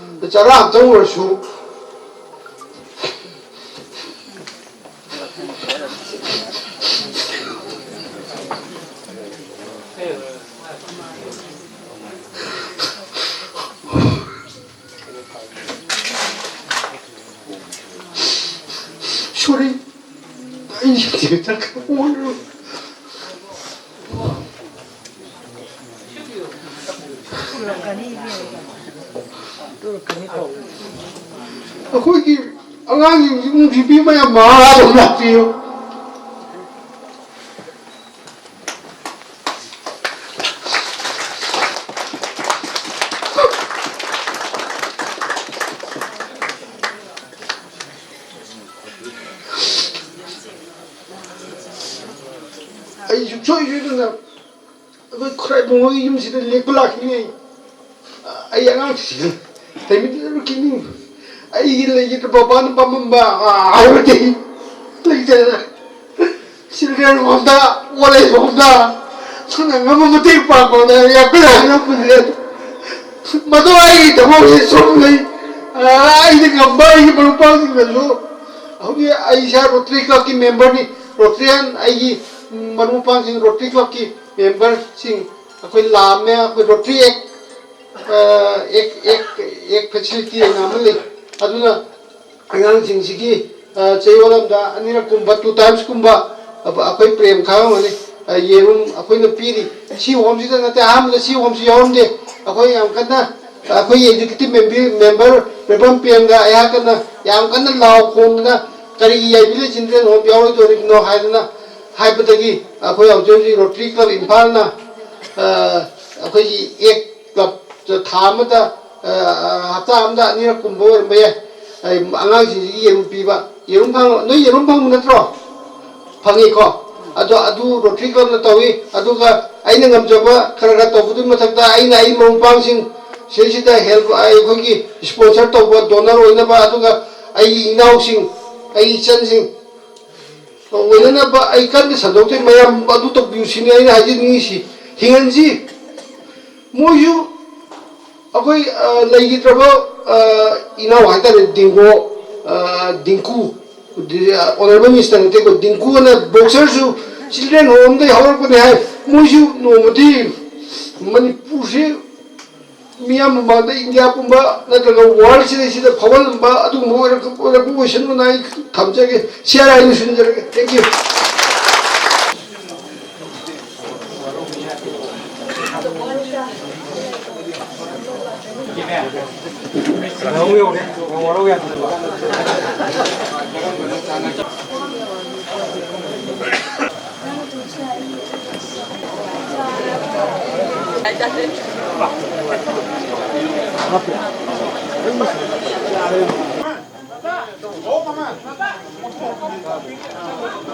ꯆꯔꯥ ꯑꯝꯇꯪ ꯑꯣꯏꯔꯁꯨ Sorry. ꯑꯩ ꯁꯤꯗ ꯈꯔ ꯑꯣꯏꯔꯨ꯫ ꯑꯩꯈꯣꯏꯒꯤ ꯑꯉꯥꯡꯁꯤꯡꯁꯤ ꯅꯨꯡꯁꯤꯕꯤ ꯃꯌꯥꯝ ꯃꯍꯥ ꯑꯗꯨꯝ ꯂꯥꯛꯄꯤꯌꯨ꯫ ꯑꯩ ꯁꯨꯡꯁꯣꯏ ꯁꯣꯏꯗꯅ ꯑꯩꯈꯣꯏ ꯈꯨꯔꯥꯏꯕꯨꯡ ꯍꯣꯏꯒꯤ ꯌꯨꯝꯁꯤꯗ ꯂꯦꯛꯄ ꯂꯥꯛꯈꯤꯅꯤ꯫ ꯑꯩ ꯑꯉꯥꯡꯁꯤꯡ ꯂꯩꯃꯤꯟꯅꯔꯨꯈꯤꯅꯤ꯫ ꯑꯩꯒꯤ ꯂꯩꯈꯤꯗ꯭ꯔ ꯕꯕꯥꯅ ꯄꯥꯝꯃꯝꯕ ꯍꯥꯏꯕꯗꯤ ꯂꯩꯇꯦꯗꯅ꯫ ꯆꯤꯜꯗ꯭ꯔꯦꯟ ꯍꯣꯝꯗ, ꯑꯣꯜ ꯑꯦꯖ ꯍꯣꯝꯗ, ꯁꯨꯝꯅ ꯉꯝꯕ ꯃꯇꯦꯡ ꯄꯥꯡꯕꯗ ꯌꯥꯝ ꯀꯟꯅ ꯍꯥꯏꯅꯕꯅꯦ꯫ ꯃꯗꯨ ꯑꯩꯒꯤ ꯊꯃꯣꯏꯁꯤ ꯁꯨꯝ ꯂꯩ꯫ ꯑꯩꯅ ꯉꯝꯕ ꯑꯩꯒꯤ ꯃꯔꯨꯞ ꯃꯄꯥꯡꯁꯤꯡꯅꯁꯨ, ꯍꯧꯖꯤꯛ ꯑꯩ ꯏꯁꯥ ꯔꯣꯇꯔꯤ ꯀ꯭ꯂꯕꯀꯤ ꯃꯦꯝꯕꯔꯅꯤ꯫ ꯔꯣꯇꯔꯤꯌꯥꯟ ꯑꯩꯒꯤ ꯃꯔꯨꯞ ꯃꯄꯥꯡꯁꯤꯡ ꯔꯣꯇꯔꯤ ꯀ꯭ꯂꯕꯀꯤ ꯃꯦꯝꯕꯔꯁꯤꯡ ꯑꯩꯈꯣꯏ ꯂꯥꯛꯑꯝꯃꯦ꯫ ꯑꯩꯈꯣꯏ ꯔꯣꯇꯔꯤ ꯑꯦꯛ, ꯑꯦꯛ, ꯑꯦꯛ, ꯑꯦꯛ ꯐꯦꯁꯤꯂꯤꯇꯤ ꯍꯥꯏꯅ ꯑꯃ ꯂꯩ꯫ ꯑꯗꯨꯅ ꯑꯉꯥꯡꯁꯤꯡꯁꯤꯒꯤ, ꯑ, ꯆꯌꯣꯜ ꯑꯃꯗ ꯑꯅꯤꯔꯛꯀꯨꯝꯕ, ꯇꯨ ꯇꯥꯏꯝꯁꯀꯨꯝꯕ ꯑꯩꯈꯣꯏ ꯄ꯭ꯔꯦꯝ ꯈꯪꯉꯝꯒꯅꯤ, ꯑ, ꯌꯦꯔꯨꯝ ꯑꯩꯈꯣꯏꯅ ꯄꯤꯔꯤ꯫ ꯁꯤ ꯍꯣꯝꯁꯤꯗ ꯅꯠꯇꯦ, ꯑꯍꯥꯟꯕꯗ ꯁꯤ ꯍꯣꯝꯁꯤ ꯌꯥꯎꯔꯝꯗꯦ꯫ ꯑꯩꯈꯣꯏ ꯌꯥꯝ ꯀꯟꯅ, ꯑꯩꯈꯣꯏꯒꯤ ꯑꯦꯛꯖꯤꯀ꯭ꯌꯨꯇꯤꯚ ꯃꯦꯝꯕꯤ-, ꯃꯦꯝꯕꯔ ꯔꯦꯕꯟ ꯄ꯭ꯔꯦꯝꯒ ꯑꯩꯍꯥꯛꯀꯅ ꯌꯥꯝ ꯀꯟꯅ ꯂꯥꯎ ꯈꯣꯡꯗꯅ ꯀꯔꯤꯒꯤ ꯌꯥꯏꯕꯤꯂꯦ ꯆꯤꯜꯗ꯭ꯔꯦꯟ ꯍꯣꯝ ꯌꯥꯎꯔꯣꯏꯗꯣꯔꯤꯕꯅꯣ ꯍꯥꯏꯗꯅ ꯍꯥꯏꯕꯗꯒꯤ ꯑꯩꯈꯣꯏ ꯍꯧꯖꯤꯛ ꯍꯧꯖꯤꯛ ꯔꯣꯇꯔꯤ ꯀ꯭ꯂꯕ ꯏꯝꯐꯥꯜꯅ, ꯑ, ꯑꯩꯈꯣꯏꯒꯤ ꯑꯦꯛ ꯀ꯭ꯂꯕ ꯊꯥ ꯑꯃꯗ, ꯑ, ꯍꯞꯇꯥ ꯑꯃꯗ ꯑꯅꯤꯔꯛ ꯀꯨꯝꯕ ꯑꯣꯏꯔꯝꯕ ꯌꯥꯏ꯫ ꯑꯩ ꯑꯉꯥꯡꯁꯤꯡꯁꯤꯒꯤ ꯌꯦꯔꯨꯝ ꯄꯤꯕ, ꯌꯦꯔꯨꯝ ꯐꯪ-, ꯅꯣꯏ ꯌꯦꯔꯨꯝ ꯐꯪꯕ ꯅꯠꯇ꯭ꯔꯣ? ꯐꯪꯉꯤꯀꯣ? ꯑꯗꯣ ꯑꯗꯨ Rotary Clubꯅ ꯇꯧꯏ꯫ ꯑꯗꯨꯒ ꯑꯩꯅ ꯉꯝꯖꯕ ꯈꯔ ꯈꯔ ꯇꯧꯕꯗꯨꯒꯤ ꯃꯊꯛꯇ ꯑꯩꯅ ꯑꯩ ꯃꯔꯨꯞ ꯃꯄꯥꯡꯁꯤꯡ ꯁꯤꯗꯩꯁꯤꯗ help, ꯑꯩꯈꯣꯏꯒꯤ sponsor ꯇꯧꯕ, donor ꯑꯣꯏꯅꯕ, ꯑꯗꯨꯒ ꯑꯩꯒꯤ ꯏꯅꯥꯎꯁꯤꯡ, ꯑꯩꯒꯤ ꯏꯆꯟꯁꯤꯡ ꯑꯣꯏꯅꯅꯕ ꯑꯩ ꯀꯟꯅ ꯁꯟꯗꯣꯛꯆꯩ꯫ ꯃꯌꯥꯝ ꯑꯗꯨ ꯇꯧꯕꯤꯌꯨ ꯁꯤꯅꯤ ꯑꯩꯅ ꯍꯥꯏꯖꯅꯤꯡꯉꯤꯁꯤ꯫ ꯍꯤꯡꯍꯟꯁꯤ꯫ ꯃꯣꯏꯁꯨ ꯑꯩꯈꯣꯏ, ꯑ, ꯂꯩꯈꯤꯗ꯭ꯔꯕ, ꯑ, ꯏꯅꯥꯎ ꯍꯥꯏꯇꯥꯔꯦ, ꯗꯤꯡꯒꯣ, ꯑ, ꯗꯤꯡꯀꯨ, ꯗꯤ-, ꯑ, Honourable Minister ꯅꯠꯇꯦꯀꯣ, ꯗꯤꯡꯀꯨ ꯑꯅ boxerꯁꯨ children home ꯑꯝꯗꯒꯤ ꯍꯧꯔꯛꯄꯅꯦ ꯍꯥꯏ꯫ ꯃꯣꯏꯁꯨ ꯅꯣꯡꯃꯗꯤ ꯃꯅꯤꯄꯨꯔꯁꯤ ꯃꯤꯌꯥꯝ ꯃꯃꯥꯡꯗ, ꯏꯟꯗꯤꯌꯥ ꯄꯨꯝꯕ ꯅꯠꯇ꯭ꯔꯒ world ꯁꯤꯗꯩꯁꯤꯗ ꯐꯥꯎꯍꯜꯂꯝꯕ ꯑꯗꯨꯒꯨꯝꯕ ꯑꯣꯏꯔꯛ-, ꯑꯣꯏꯔꯛꯄ ꯑꯣꯏꯁꯅꯨꯅ ꯑꯩ ꯊꯝꯖꯒꯦ꯫ ꯁꯤ ꯑꯥꯔ ꯑꯥꯏ ꯂꯣꯏꯁꯤꯟꯖꯔꯒꯦ꯫ Thank you꯫